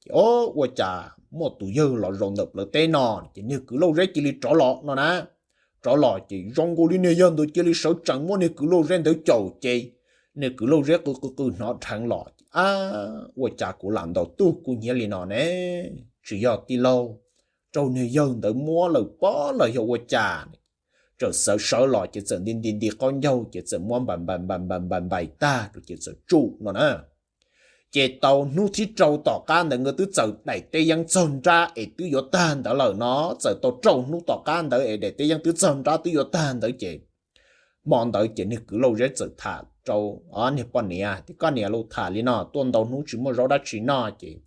Ces o, ua cas muaj tus yawg los zaum ntawm plawv teb no, ces niag kwv Lauj Zeb cia li rov los no na. Rov los ces zoo nkaus li niag yawg ntawd cia li sawv tsees muab niag kwv Lauj Zeb ntawd caum ces niag kwv Lauj Zeb qw qw qw hnov dheev los, Ab, ua cas kuv lam ntaus tug kub hnyiab li no ne? Tsis yog tij laug, raug niag yawg ntawd muab lawm pob los yog ua cas? Txawm sawv sawv los ces txawm nti nti nti qaub ncaug ces txawm muab npais npais npais npais npais npais tag rau ces txawm tsuj no na. Ces tau hnub thib rau tom qab ntawd nkawd twb txaws daim teb yeeb txog nrab es twb yuav tag ntawd lawm no, txawm tau rau hnub tom qab ntawd es daim teb yeeb twb txog nrab twb yuav tag ntawd ces hmo ntawd ces niag kwv Lauj Zeb txawm tham rau niag poj niam tias, Koj niam, los tham li no tuaj ntau hnub tsis muaj zaub dab tsi noj ces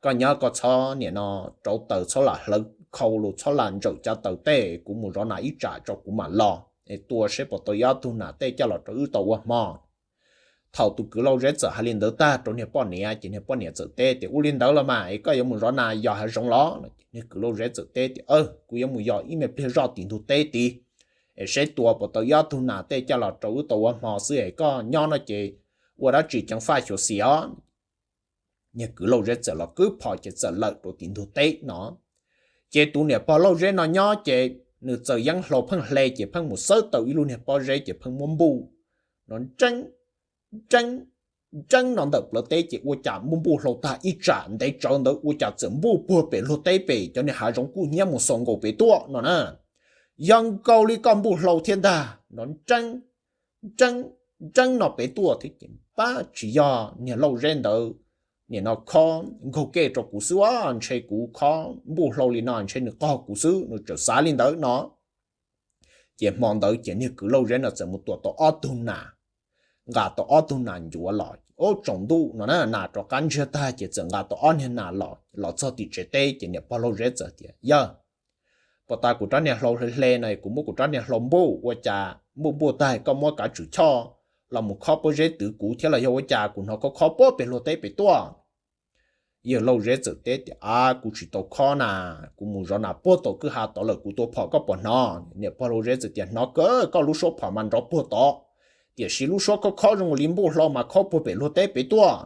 koj nyob koj txhob nim no rauv taws txhob lam hlawv khau los txhob lam ntsawm cov taws tej, kuv mus zov nas ib tsam tso kuv mam los es tua seb puas tau ib ob tug nas tej coj los rau wb tau ua hmo. Thaum tus kwv Lauj Zeb txawm hais li ntawd tag rau niag poj niam ces niag poj niam txawm teb tias, Ua li ntawd los mas es koj yuav mus zov nas yos hav zoov los? Niag kwv Lauj Zeb txawm teb tias, Kuv yuav mus yos ib me pliag zoj tim ntug teb tid es seb tua puas tau ib ob tug nas tej coj los rau wb tau ua hmo xwb es koj nyob no ces ua dab tsi ceev faj xyuav xim os. Niag kwv Lauj Zeb txawm los kwb phom ces txawm lawm rau tim ntug teb no. Ces tus niam pog Lauj Zeb no nyob ces nws txawm yeeb hlau pheej hle ces pheej mus xawb tau ib lub niag pob zeb ces pheej muab npuj no ntseeb ntseeb ntseeb no ntawm plawv teb ces ua cas npuj npuj hlau tag ib tsam ntev tsawv ntawd ua cas txawm npuj puag pem luag teb pem cov niag hav zoov kub hnyiab mus xaus nkaus pem tuaj no na. Yog nkaus li koj npuj hlau thiab ntag no ntseeb ntseeb ntseeb no pem tuaj thiab ces pab tsis yog niag Lauj Zeb ntawd nim no khob nkaug kej rau kuv xwb, ntshe kuv khob npuj hlau li no ntshe nws qog kuv xwb, nws txawm xav li ntawd no. Ces hmo ntawd ces niag kwv Lauj Zeb no txawm mus tua tau ob tug nas, nqa tau ob tug nas ncuav los. Ub, tsaus ntuj no na, nas rov qab ntsiag tag ces txawm nqa tau ob niag nas los txog tim tsev teb ces niam pog Lauj Zeb txawm tias, Yawg, puag ta kuv rab niag hlau hle hle no kuv muab kuv rab niag hlau npuj ua cas npuj npuj tag koj muab kav tswm choj los mus khob pob zeb twv kuv thiab los yog ua cas kuv hnov khob khob puag pem luag teb pem tuaj? Yawg Lauj Zeb txawm teb tias, Av, kuv tsis tau khob na, kuv mus zov nas puag tom kwj ha tod lawm kuv tua phom koj puas hnov? Niam pog Lauj Zeb txawm tias, Hnov kawg, koj lub suab phom mas nrov puag tod, tiam sis lub suab khob khob zoo li npuj hlau mas khob puag pem luag teb pem tuaj.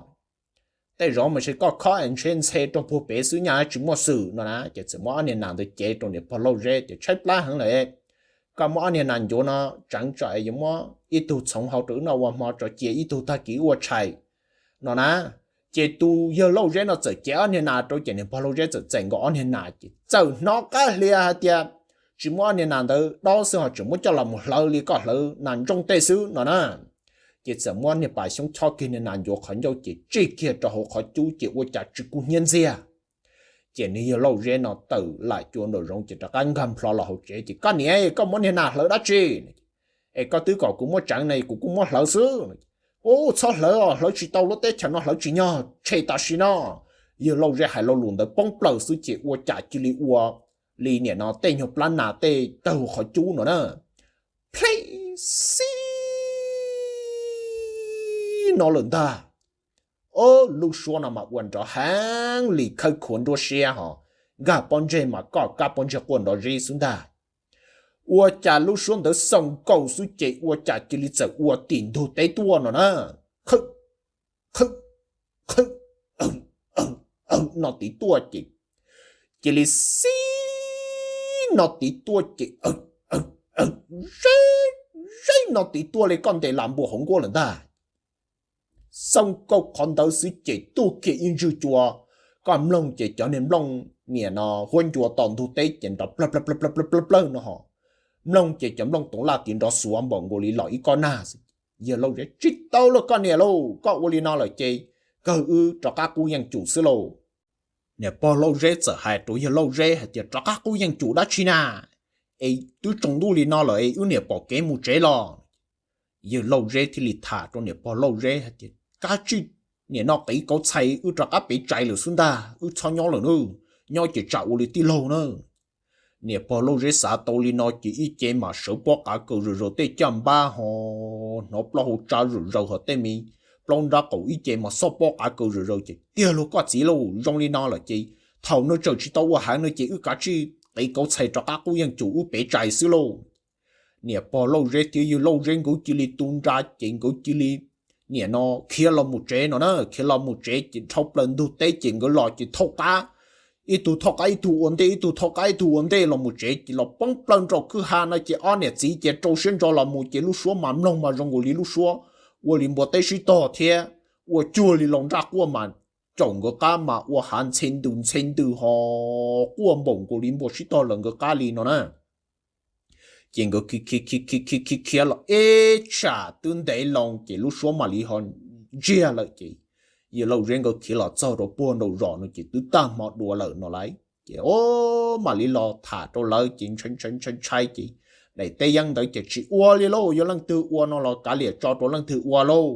Tej zaum mas ntshe koj khob es ntshe ntxhe rau puag pem xwb nyaj tsis muaj xwm no na. Ces txawm muab ob niag nas ntawd cev rau niam pog Lauj Zeb tias, Tshaib plab heev lawm, koj muab ob niag nas ncuav no tseev tso es yuav muab ib tug txhoov hau rau wb noj ua hmo tso cia ib tug tag kis wb ua tshais no na. Ces tus yawg Lauj Zeb no txawm cev ob niag nas rau ces niam pog Lauj Zeb txawm txais nkaus ob niag nas ces txawm hnov qab hlias hais tias, Tsis muab ob niag nas ntawd dob xwb ho tseem muab coj los mus hlawv li koj hlawv nas ntsooj tej xwb no na. Ces txawm muab niag pas xyoob chob kiag niag nas ncuav qhov ncauj ces tsij kiag rau hauv qhov cub ces ua cas tsis kub hnyiab ntxiag. Ces niag yawg Lauj Zeb no tawm lam cua nraum zoov ces rov qab nkag nplho los hauv tsev ces, Koj niam, koj muab niag nas hlawv dab tsi? Es koj twb kom kuv muab tseev no kuv kuj muab hlawv xwb. Ub, txhob hlawv os, hlawv tsis tau, lub teb chaws no hlawv tsis nyog, tshem tam sim no. Yawg Lauj Zeb hais lo lus ntawd poob plaws xwb ces ua cas cia li ua li niam no tej nyuag plab nas tej tawg qhov cub no na. Plheeb xib no lawm ntag. Ob, lub suab no mas ua nrov heev li khawb khuav nruab siab ho, nkag pob ntseg mas koj kab pob ntseg quaj nrov zib xwb ntag. Ua cas lub suab ntawd xoo nkaus xwb ces ua cas cia li txawm ua tim ntug teb tuaj no na. Qhwb, qhwb, qhwb, no tid tuaj ces, cia li xib no tid tuaj ces, zeb, zeb no tid tuaj li koj ntes las npua hauv nkuaj lawm ntag. Xoo nkaus qhov ntawd xwb ces tuaj kiag ib ntswg cua, koj mloog ces cov niag nplooj niam no huab ncua tom ntug teb ces nrov plawg plawg plawg plawg plawg plawg no ho, mloog ces cov nplooj toov laj tid nrov xuav npaum nkaus li los ib kob nag xwb. Yawg Lauj Zeb, Tsis tau lauj koj niam lauj, koj ua li no lawm ces kawg wb rov qab qub yeej cum xwb lauj. Niam pog Lauj Zeb txawm hais rau yawg Lauj Zeb hais tias, Rov qab qub yeej cum dab tsi na? Es twb tsaus ntuj li no lawm es wb niam pom kev mus tsev los. Yawg Lauj Zeb thiaj li tham rau niam pog Lauj Zeb hais tias, Kab tsij niam no qiv kauv txhais wb rov qab pem tsev lawm xwb ntag, wb txhob nyob lawm nawb, nyob ces tsam ua li tij laug na. Niam pog Lauj Zeb xav tau li no ces ib ce mas sawv pob qav kaws zom zaws tej caj npab ho, hnov plaub hau tsa zom zaws ho tej me plaub nrab qaum ib ce mas xoj pob qav kaws zom zaws ces, Tiag lauj koj txiv lauj, zoo li no lawm ces thaum no tseem tsis tau ua heev no ces wb kav tsij qiv kauv txhais rov qab qub yeej cum wb pem tsev xwb lauj. Niam pog Lauj Zeb thiab yawg Lauj Zeb nkawd cia li tu nra ces nkawd cia li niam no khiav los mus tsev no na, khiav los mus tsev ces dhau plaws ntug teb ces nkawd los ces thauj qab, ib tug thauj qab ib tug ua ntej, ib tug thauj qab ib tug ua ntej los mus tsev ces los poob plaws nraum kwj ha no ces ob niam txiv ces rau siab ntso los mus ces lub suab mas mloog mas zoo nkaus li lub suab ua li npua teb sib tog thiab ua cuag li laus nraj quaj mas caum nkawd qab mas ua hav ntxhe ntws ntxhe ntws ho quaj npaum nkaus li npua sib tog lawm nkawd qab li no na. Ces nkawd khiav khiav khiav khiav khiav khiav los ib tsam twb ntev loo ces lub suab mam li ho ntsiag lawm ces yawg Lauj Zeb nkawd khiav los txog rau puag nraum zos no ces twb tag hmo dua lawm no lauj. Ces o, mam li los tham rau lawv ces ntshai ntshai ntshai ntshai ces daim teb yeeb ntawd ces tsis ua li lauj, yog leej twg ua no los kav liam tso rau leej twg ua lauj.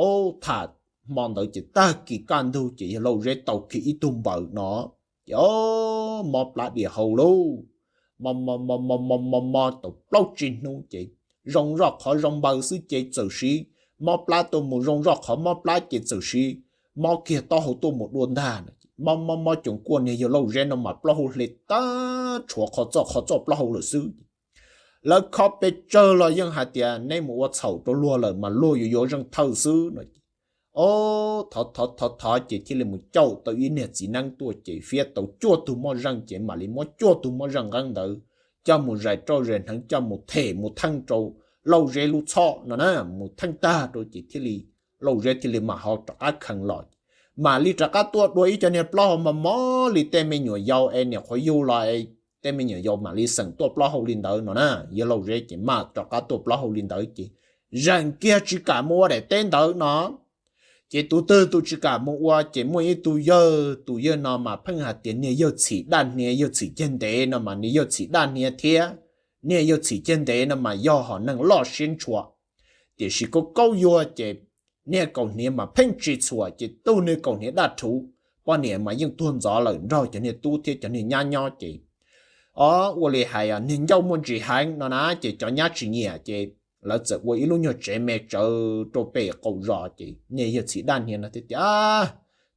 O, tham hmo ntawd ces tag kis kaj ntug ces yawg Lauj Zeb tau kiag ib tug npaws no. Ces o, mob plab diam hau lauj. Mob mob mob mob mob mob mob tau plaub tsib hnub ces zoo zoj qhov zoo npaws xwb ces txawm siv mob plab tuaj mus, zoo zoj qhov mob plab ces txawm siv mob kiag taub hau tuaj mus dua ntag. Mob mob mob coom kuaj niag yawg Lauj Zeb no mas plaub hau hle tag tshuav qhov txoj qhov txoj plaub hau lawm xwb. Lawv khob pes tsawg los yeej hais tias, Neb mus ua txhaum rau luag lawm mas luag yuav yuav zeej thawj xwb no. O, thov thov thov thov ces thiaj li mus caum tau ib niag txiv neeb tuaj ces fiab tau cuaj tug moj zeej ces mam li muab cuaj tug moj zeej nqeeb ntawd coj mus zais roj zais hneev coj mus them mus theej rau Lauj Zeb lub txhoj no na, mus theej tag rau ces thiaj li Lauj Zeb thiaj li mam ho rov qab kheev los. Mam li rov qab tuaj dua ib co niag plaub hau mos mos li tej me nyuam yaus es niam qhuav yug los es tej me nyuam yaus mam li xeem tuaj plaub hau li ntawd no na. Yawg Lauj Zeb ces mam rov qab tuaj plaub hau li ntawd ces zeem kiag tsis kam mus ua daim teb ntawd no. Ces tus twg tus tsis kam mus ua ces muaj ib tug yawg, tus yawg no mas pheej hais tias niag yawg txhim daj hnia yawg txhim ceg ntev no mas niag yawg txhim daj hnia thiab niag yawg txhim ceg ntev no mas yog hom neeg loj siab ntshua. Tiam sis kaub kaub yuag ces niag kaus hniav mas pheej tsis txhuam ces tug niag kaus hniav daj rhuv, poj niam mas yeej tuag ntxov lawm nrog cov niag tub thiab cov niag nyab nyob ces, o, ua li hais niag ncauj muaj ntsis heev no na ces cov nyab tsis nyiam ces lawv txawm ua ib lub nyuag tsev me tsawv rau pem qaum zos ces niag yawg txhim daj hniav no thiaj tias,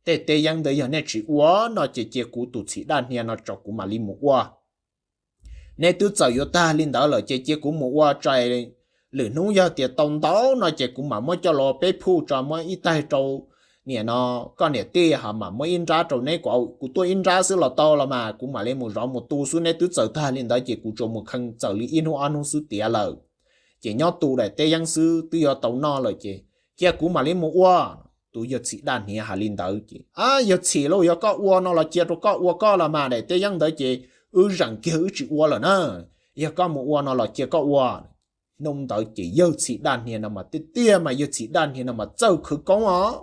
Tej teb yeeb ntawd yog nej tsis ua no ces cia kuv tus txhim daj hniav no tso kuv mam li mus ua. Nej twb txawm yuav tag li ntawd lawm ces cia kuv mus ua tso, lwm hnub yog tias tau ntau no ces kuv mam muab coj los peb phuj tso, muab ib taig rau niam no koj niam tij, ho mam muab ib nrab rau neb, kuv tuaj ib nrab xwb los tau los mas, kuv mam li mus zov mus tu xwb, neb twb txawm tag li ntawd ces kuv tsuas mus kheej txawm li ib hnub ob hnub xwb tiav lawm. Ces nyob tu daim teb yeeb xwb twb yuav tau noj lawm ces cia kuv mam li mus ua. Tus yawg txhim daj hniav hais li ntawd ces, Yawg txhim lauj, yog koj ua no los cia rau koj ua koj los mas, daim teb yeeb ntawd ces wb zeem kiag wb tsis ua lawm na. Yog koj mus ua no los cia koj ua. Hnub ntawd ces yawg txhim daj hniav no mas tiag tiag mas yawg txhim daj hniav no mas txawj khawv koob os.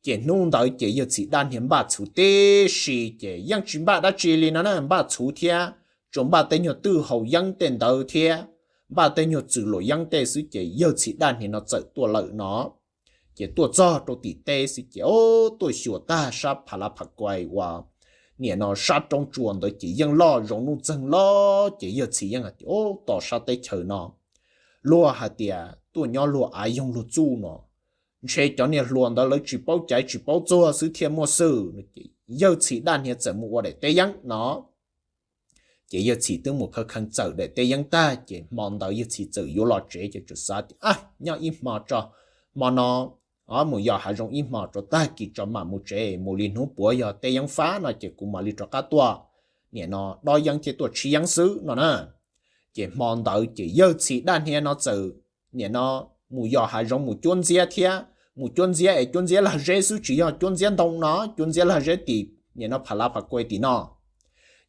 Ces hnub ntawd ces yawg txhim daj hniav npaj txhuv tib si ces yeej tsis npaj dab tsi li no na, npaj txhuv thiab tsuas npaj tej nyuag twj haus yeeb tej ntawd thiab npaj tej nyuag txwm luam yeeb tej xwb ces yawg txhim daj hniav no txawm tuaj lawm no. Ces tuaj txog rau tim teb xwb ces, o, tuaj xyuas tag sab pha la pha kuai uas niam no sab roob tsua ntawd ces yeej loj zoo nuj txeeg loj ces yawg txhim yeej hais tias, Tos sab teb chaws no luag hais tias tuaj nyob luag av yoog luag txuj no, ntshe cov niag hluas ntawd lawv tsis paub caiv tsis paub txuag xwb thiaj muaj xwm. Yawg txhim daj hniav txawm mus ua daim teb yeeb no. Ces yawg txhim twb mus khaws kheej txawm daim teb yeeb tag ces hmo ntawd yawg txhim txawm yuav los tsev ces txawm xav tias, Nyob ib hmo tso, hmo no mus yos hav zoov ib hmo rau tag kis tso mam mus tsev, mus li hnub puav yog teb yeeb fab no ces kuv mam li rov qab tuaj, niam no dob yeeb thiab tuaj tshib yeeb xwb no na. Ces hmo ntawd ces yawg txhim daj hniav no txawm niam no mus yos hav zoov mus cuab ntxiab thiab mus cuab ntxiab es cuab ntxiab lag zeb xwb tsis yog cuab ntxiab ntoo no, cuab ntxiab lag zeb tim niam no pha la pha kuai tim no.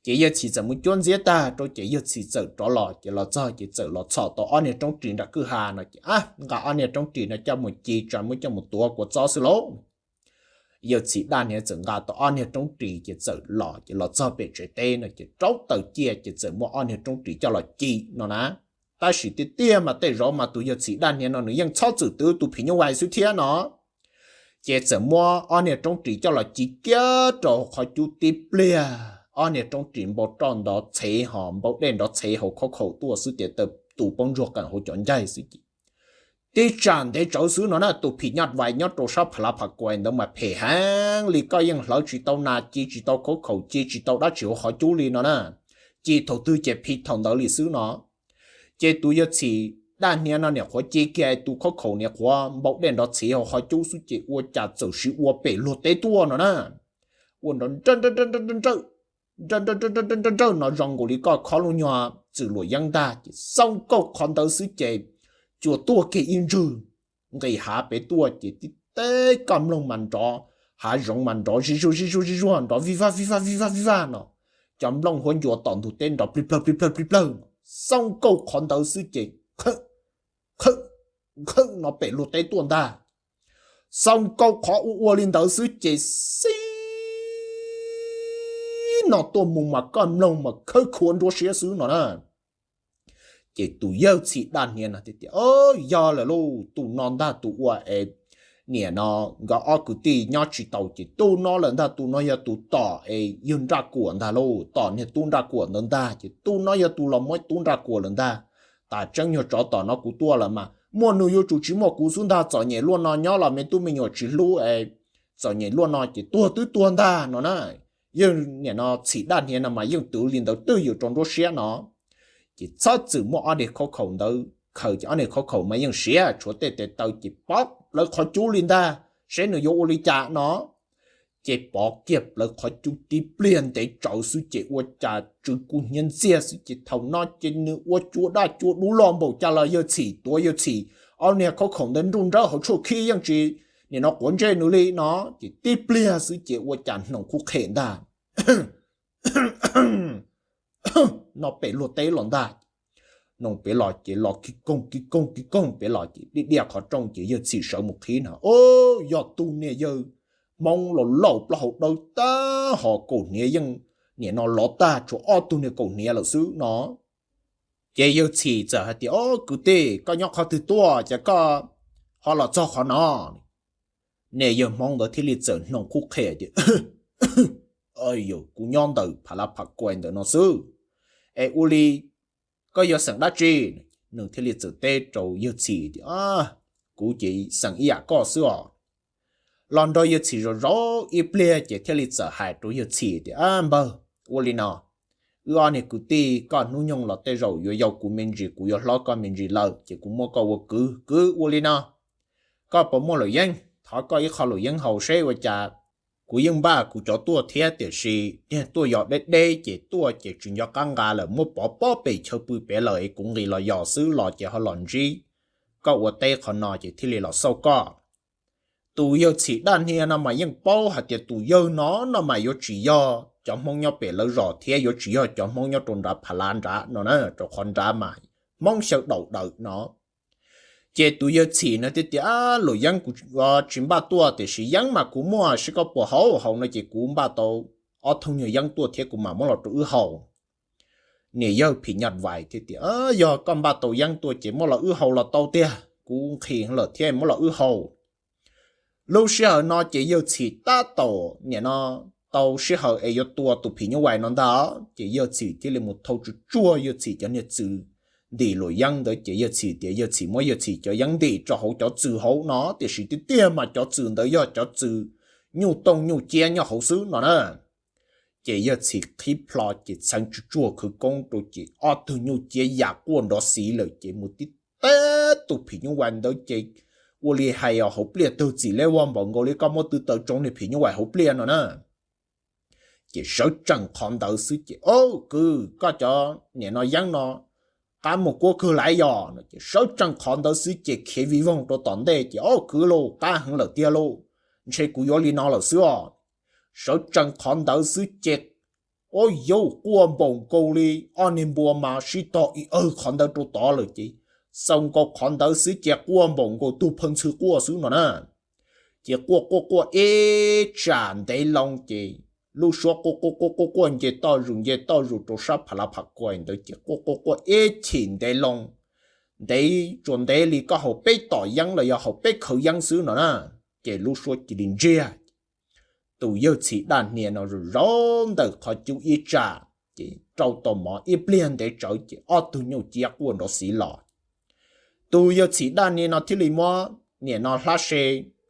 Ces yawg txhim txawm mus cuab ntxiab tag rau ces yawg txhim txawm rov los ces los txog ces txawm los txhom tau ob niag roob ris nram kwj ha no ces, Nqa ob niag roob ris no coj mus ci tso, muab coj mus tuav kua txob xwb lauj. Yawg txhim daj hniav txawm nqa tau ob niag roob ris ces txawm los ces los txog pem tsev teb no ces rauv taws ciaj ces txawm muab ob niag roob ris coj los ci no na. Tab sis tiag tiag mas tej zaum mas tus yawg txhim daj hniav no nws yeej txhob txwm twv tus phim nyuj vais xwb thiab no. Ces txawm muab ob niag roob ris coj los ci kiag rau qhov cub tib pliag, ob niag roob ris npau roj nrov txhev ho npau dej nrov txhev hauv khauv khaum tuaj xwb ces tawm tus poob ntsuag qees hauv cov ncaig xwb ces tib tsam ntev tsawv xwb no na, tus phim nyuj vais nyob rau sab pha la pha kuai ntawd mas phem heev li, koj yeej hlawv tsis tau nas, ci tsis tau khauv khaum, ci tsis tau dab tsi hauv qhov cub li no na. Ci thaum twg ces phim thaum ntawd li xwb no. Ces tus yawg txhim daj hniav no niam qhuav ci kiag tus khauv khaum niam qhuav npau dej nrov txhev hauv qhov cub xwb ces ua cas txawm sim ua pem luag teb tuaj no na. Ua nrov nrawj nrawj nrawj nrawj nrawj nrawj nrawj nrawj nrawj nrawj no zoo nkaus li koj khob lub nyuag txwm luam yeeb ntag ces xauj nkauj qhov ntawd xwb ces cua tuaj kiag ib ntswg nqis hav pem tuaj ces tib teb koj mloog mas nrov, hav zoov mas nrov zij zuag zij zuag zij zuag nrov vij vag vij vag vij vag vij vag no. Cov nplooj huab ncua tom ntug teb nrov plig plawg plig plawg plig plawg no. Xauj nkauj qhov ntawd xwb ces khawm khawm khawm no pem luag teb tuaj ntag. Xauj nkauj qhov ua ua li ntawd xwb ces xib no tuaj mus mas koj mloog mas khawb khuav nruab siab xwb no na. Ces tus yawg txhim daj hniav no tias, Yog lawm lauj, tus no ntag tus ua es niam no nkawd ob kwv tij nyob tsis tau ces tus no lawm ntag, tus no yog tus tom es yawg Nraj Kuam ntag lauj, tom niag tub Nraj Kuam ntawd ntag ces tus no yog tus los muab tub Nraj Kuam lawm ntag. Tas tseeb nyuag tsov tom no kuv tuaj lawm mas muaj nws yuav tsum tsis muaj kuv xwb ntag, txom nyem luaj no nyob los me tub me nyuam tsis hlub es txom nyem luaj no ces tuag twb tuag ntag no na. Yawg niam no txhim daj hniav no mas yeej twv li ntawd twj ywm rau nruab siab no. Ces txhob txwm muab ob niag khauv khaum ntawd khaws ces ob niag khauv khaum mas yeej siav, tshuav tej tes taw ces pov plawv qhov cub li ntag, seb nws yuav ua li cas no. Ces pov kiag plawv qhov cub tib pliag ntev tsawv xwb ces ua cas tsw kub hnyiab ntxiag xwb ces thaum no ces nws ua cua daj cua dub loj npaum cas los yawg txhim tuav yawg txhim ob niag khauv khaum ntawd nruj nrawb hauv tshuaj khib yeej tsis niam no quav ntsej nws li no. Ces tib pliag xwb ces ua cas hnoos qhuv qhem ntag no pem luag teb los ntag. Noog pem los ces los kiv koog kiv koog kiv koog pem los ces diaj diaj qhov rooj ces yawg txhim sawv mus qhib no, Yog tus niag yawg Hmoob laus laus plaub hau dawb tag ho kaum hniav yeej niam no lov tag, tshuav ob tug niag kaum hniav lawm xwb no. Ces yawg txhim txawm hais tias, Kwv tij, koj nyob qhov twg tuaj ces koj ho los txog qhov no? Niag yawg Hmoob ntawd thiaj li txawm hnoos qhuj qhia tias, Yog kuv nyob ntawm Phav Lav Pham Kuais ntawm no xwb, es ua li koj yog xeem dab tsi? Nws thiaj li txawm teb rau yawg Txhim tias, Kuv ces xeem ib yam koj xwb os. Los nrog yawg Txhim zov zov ib pliag ces thiaj li txawm hais rau yawg Txhim tias, Npawg, ua li no, wb ob niag kwv tij, koj hnub nyoog los tej zaum yuav yau kuv me ntsis, kuv yuav hlob koj me ntsis lawm, ces kuv muab koj ua kwv. Kwv, ua li no, koj puas muaj luam yeeb? Thov koj ib qho luam yeeb haus seb ua cas. Kuv yeej npaj kuv cov tuaj thiab, tiam sis niag tuaj yos deb deb ces tuaj ces tsis nco qab nqa lawm, muab pov pob pem chaw pw pem lawm es kuv nqis los yos xwb los ces ho los ntsib koj ua teb qhov no ces thiaj li los xauj koj. Tus yawg Txhim Daj Hnia no mas yeej paub hais tias tus yawg no no mas yuav tsis yog cov Hmoob nyob pem lawv zos thiab yuav tsis yog cov Hmoob nyob rau nrad Phav Lav nrad no na, rau qhov nrad mas Hmoob xyaw daum dawm no. Ces tus yawg Txhim no thiaj tias, Luam yeeb kuv tsis npaj tuaj, tiam sis yeeb mas kuv muaj, seb koj puas haus? Haus no ces kuv npaj tau ob thooj nyuag yeeb tuaj thiab, kuv mam muab los rau wb haus. Niam yawg Phim Nyaj Vais thiaj tias, Yog koj npaj tau yeeb tuaj ces muab los wb haus los tau tiag, kuv nqhis lawm thiab, muab los wb haus. Lub sij hawm no ces yawg Txhim tab tom nim no tau sij hawm es yuav tua tus phim nyuj vais no ntag, ces yawg Txhim thiaj li mus thau tsuj tsuag yawg Txhim cov niag txwm ntim luam yeeb ntawd, ces yawg Txhim tias yawg Txhim muab yawg Txhim cov yeeb ntim rau hauv cov txwm hauv no, tiam sis tiag tiag mas cov txwm ntawd yog cov txwm nyuj tooj nyuj ciab nyob hauv xwb no na. Ces yawg Txhim qhib plho ces txheev tsuj tsuag khawv koob rau ces ob tug nyuj ciab yam quaj nrov xiv lawm ces mus tib teb tus phim nyuj vais ntawd ces ua li hais os, hauv pliaj tawg txim liab vog npaum nkaus li koj muab tw taws tsoo niag phim nyuj vais hauv pliaj no na. Ces sawv tsees qhov ntawd xwb ces, Au kwv, koj cov nim no yeeb no qab muaj kuab kawg lawm yog no, ces sawv tsees qhov ntawd xwb ces khiav vij voog rau tom ntej ces, Au kwv lauj, qab heev lawm tiag lauj, ntshe kuv yuav li no lawm xwb os. Sawv tsees qhov ntawd xwb ces, au yauv, quaj npaum nkaus li ob niag npua mas sib tog ib awg qhov ntawd rau tod lawm ces, xaus nkaus qhov ntawd xwb ces quaj npaum nkaus tug phaw ntxhw quaj xwb no na. Ces quaj quaj quaj ib tsam ntev loo ces lub suab quaj quaj quaj quaj quaj nce toj zus nce toj zus rau sab Phav Lav Pham Kuais ntawd ces quaj quaj quaj ib chim ntev loo, ntev tsuas ntev li koj haus peb tom yeeb los yog haus peb khawv yeeb xwb no na, ces lub suab cia li ntsiag. Tus yawg Txhim Daj Hnia no zaum zaum ntawm qhov cub ib tsam, ces rau tau mov ib pliag ntev tsawv ces ob tug nyuj ciab quaj nrov xiv los. Tus yawg Txhim Daj Hnia no thiaj li muab nim no hlab se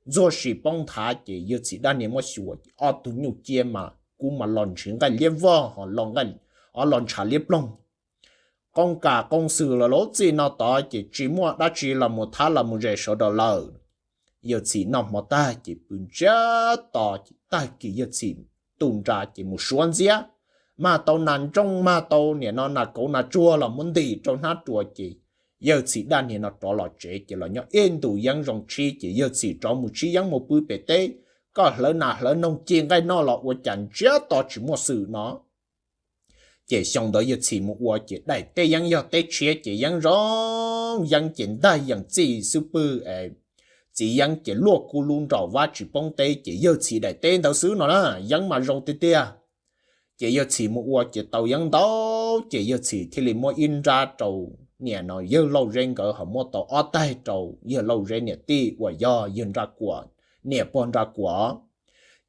ntxuag si poob nthav ces yawg Txhim Daj Hnia muab xyuas ces ob tug nyuj ciab mas kub mas los ntshiv nqaij liab vog, o, los ntshav liab ploog. Qoob kas qoob xwm los lub txij no tod ces tsis muaj dab tsi los mus thab los mus zes sawv daws lawm. Yawg Txhim noj hmo tag ces pw ntsiag to ces tag kis yawg Txhim tu nra ces mus suav ntxiab, mag tau nas nrooj mag tau nim no nas kauv nas tsuag los muab ntim rau hnab ruas ces yawg Txhim Daj Hnia no rov los tsev ces los nyob ib ntus yeeb zoo tsib ces yawg Txhim rov mus tsib yeeb mus pw pem teb, koj hlawv nas hlawv noog ci nqaij noj los ua cas ntsiag to tsis muaj xwm no. Ces xyoo ntawd yawg Txhim mus ua ces daim teb yeeb yog teb tshiab ces yeeb zoo, yeeb ces ntag yeem txij xub pwg es txiv yeeb ces luaj kub lub nraum vab tsis poob teb ces yawg Txhim daim teb ntawd xwb no na, yeeb mas zoo tiag tiag. Ces yawg Txhim mus ua ces tau yeeb ntau, ces yawg Txhim thiaj li muab ib nrab rau nim no yawg Lauj Zeb nkawd, ho muab tau ob taig rau yawg Lauj Zeb niam tij uas yog yawg Nraj Kuam, niam pog Nraj Kuam.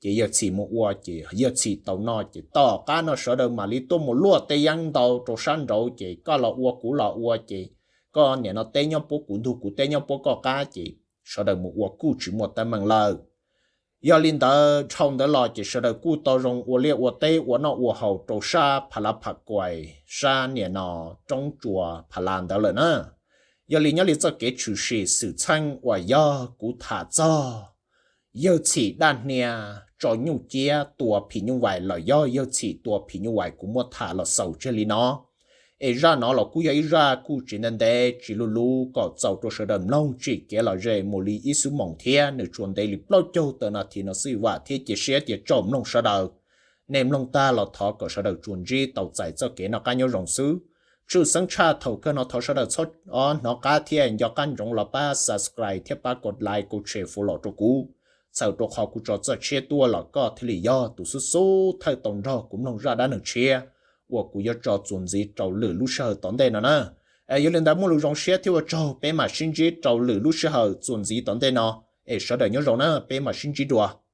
Ces yawg Txhim mus ua ces yawg Txhim tau noj ces tom qab no sawv daws mam li tuaj mus luaj teb yeeb ntau rau sab nraud ces koj los ua kuv los ua ces koj nim no teb nyob puab kuv ntug kuv teb nyob puab koj qab ces sawv daws mus ua kuj tsis muaj teeb meem lawm. Yog li ntawd dhau ntawd los ces sawv daws kuj tau zoo ua liaj ua teb ua noj ua haus rau sab Pha La Pham Kuais sab nim no roob tsua Pha La ntawd lawm na. Yog li nyob li txoj kev tshwm sim xwm txheej uas yog kuv tham txog yawg Txhim Daj Hnia tso nyuj ciab tua phim nyuj vais los yog yawg Txhim tua phim nyuj vais kuv muab tham los xaus tseg li no. Es zaj no los kuj yog ib zaj kuj tsis ntev ntev tsis luv luv kom txaus rau sawv daws mloog tsim kev lom zem mus li ib xuab moos thiab nws tsuas ntev li plaub caug tawm nas this no xwb vam thiab cia siab tias tsaum mloog sawv daws. Nej mloog tag los thov kom sawv daws tsuas ntsib tau txais txoj kev noj qab nyob zoo xwb. Tshwj xeeb tshaj thaum kawg no thov sawv daws txhob hnov qab thiab nco qab ntsoov los pab subscribe thiab pab kom like kom share fo los rau kuv, txhawm rau qhov kuv tso txoj tshiab tuaj los koj thiaj li yog tus xub xub thawj tau nrog kuv mloog zaj dab neeg tshiab uas kuv yuav tso txuas ntxiv rau lwm lub sij hawm tom ntej no na. Yog li ntawd muaj lus zoo siab thiab ua tsaug, peb mam sib ntsib rau lwm lub sij hawm txuas ntxiv tom ntej no. Es sawv daws nyob zoo na, peb mam sib ntsib dua.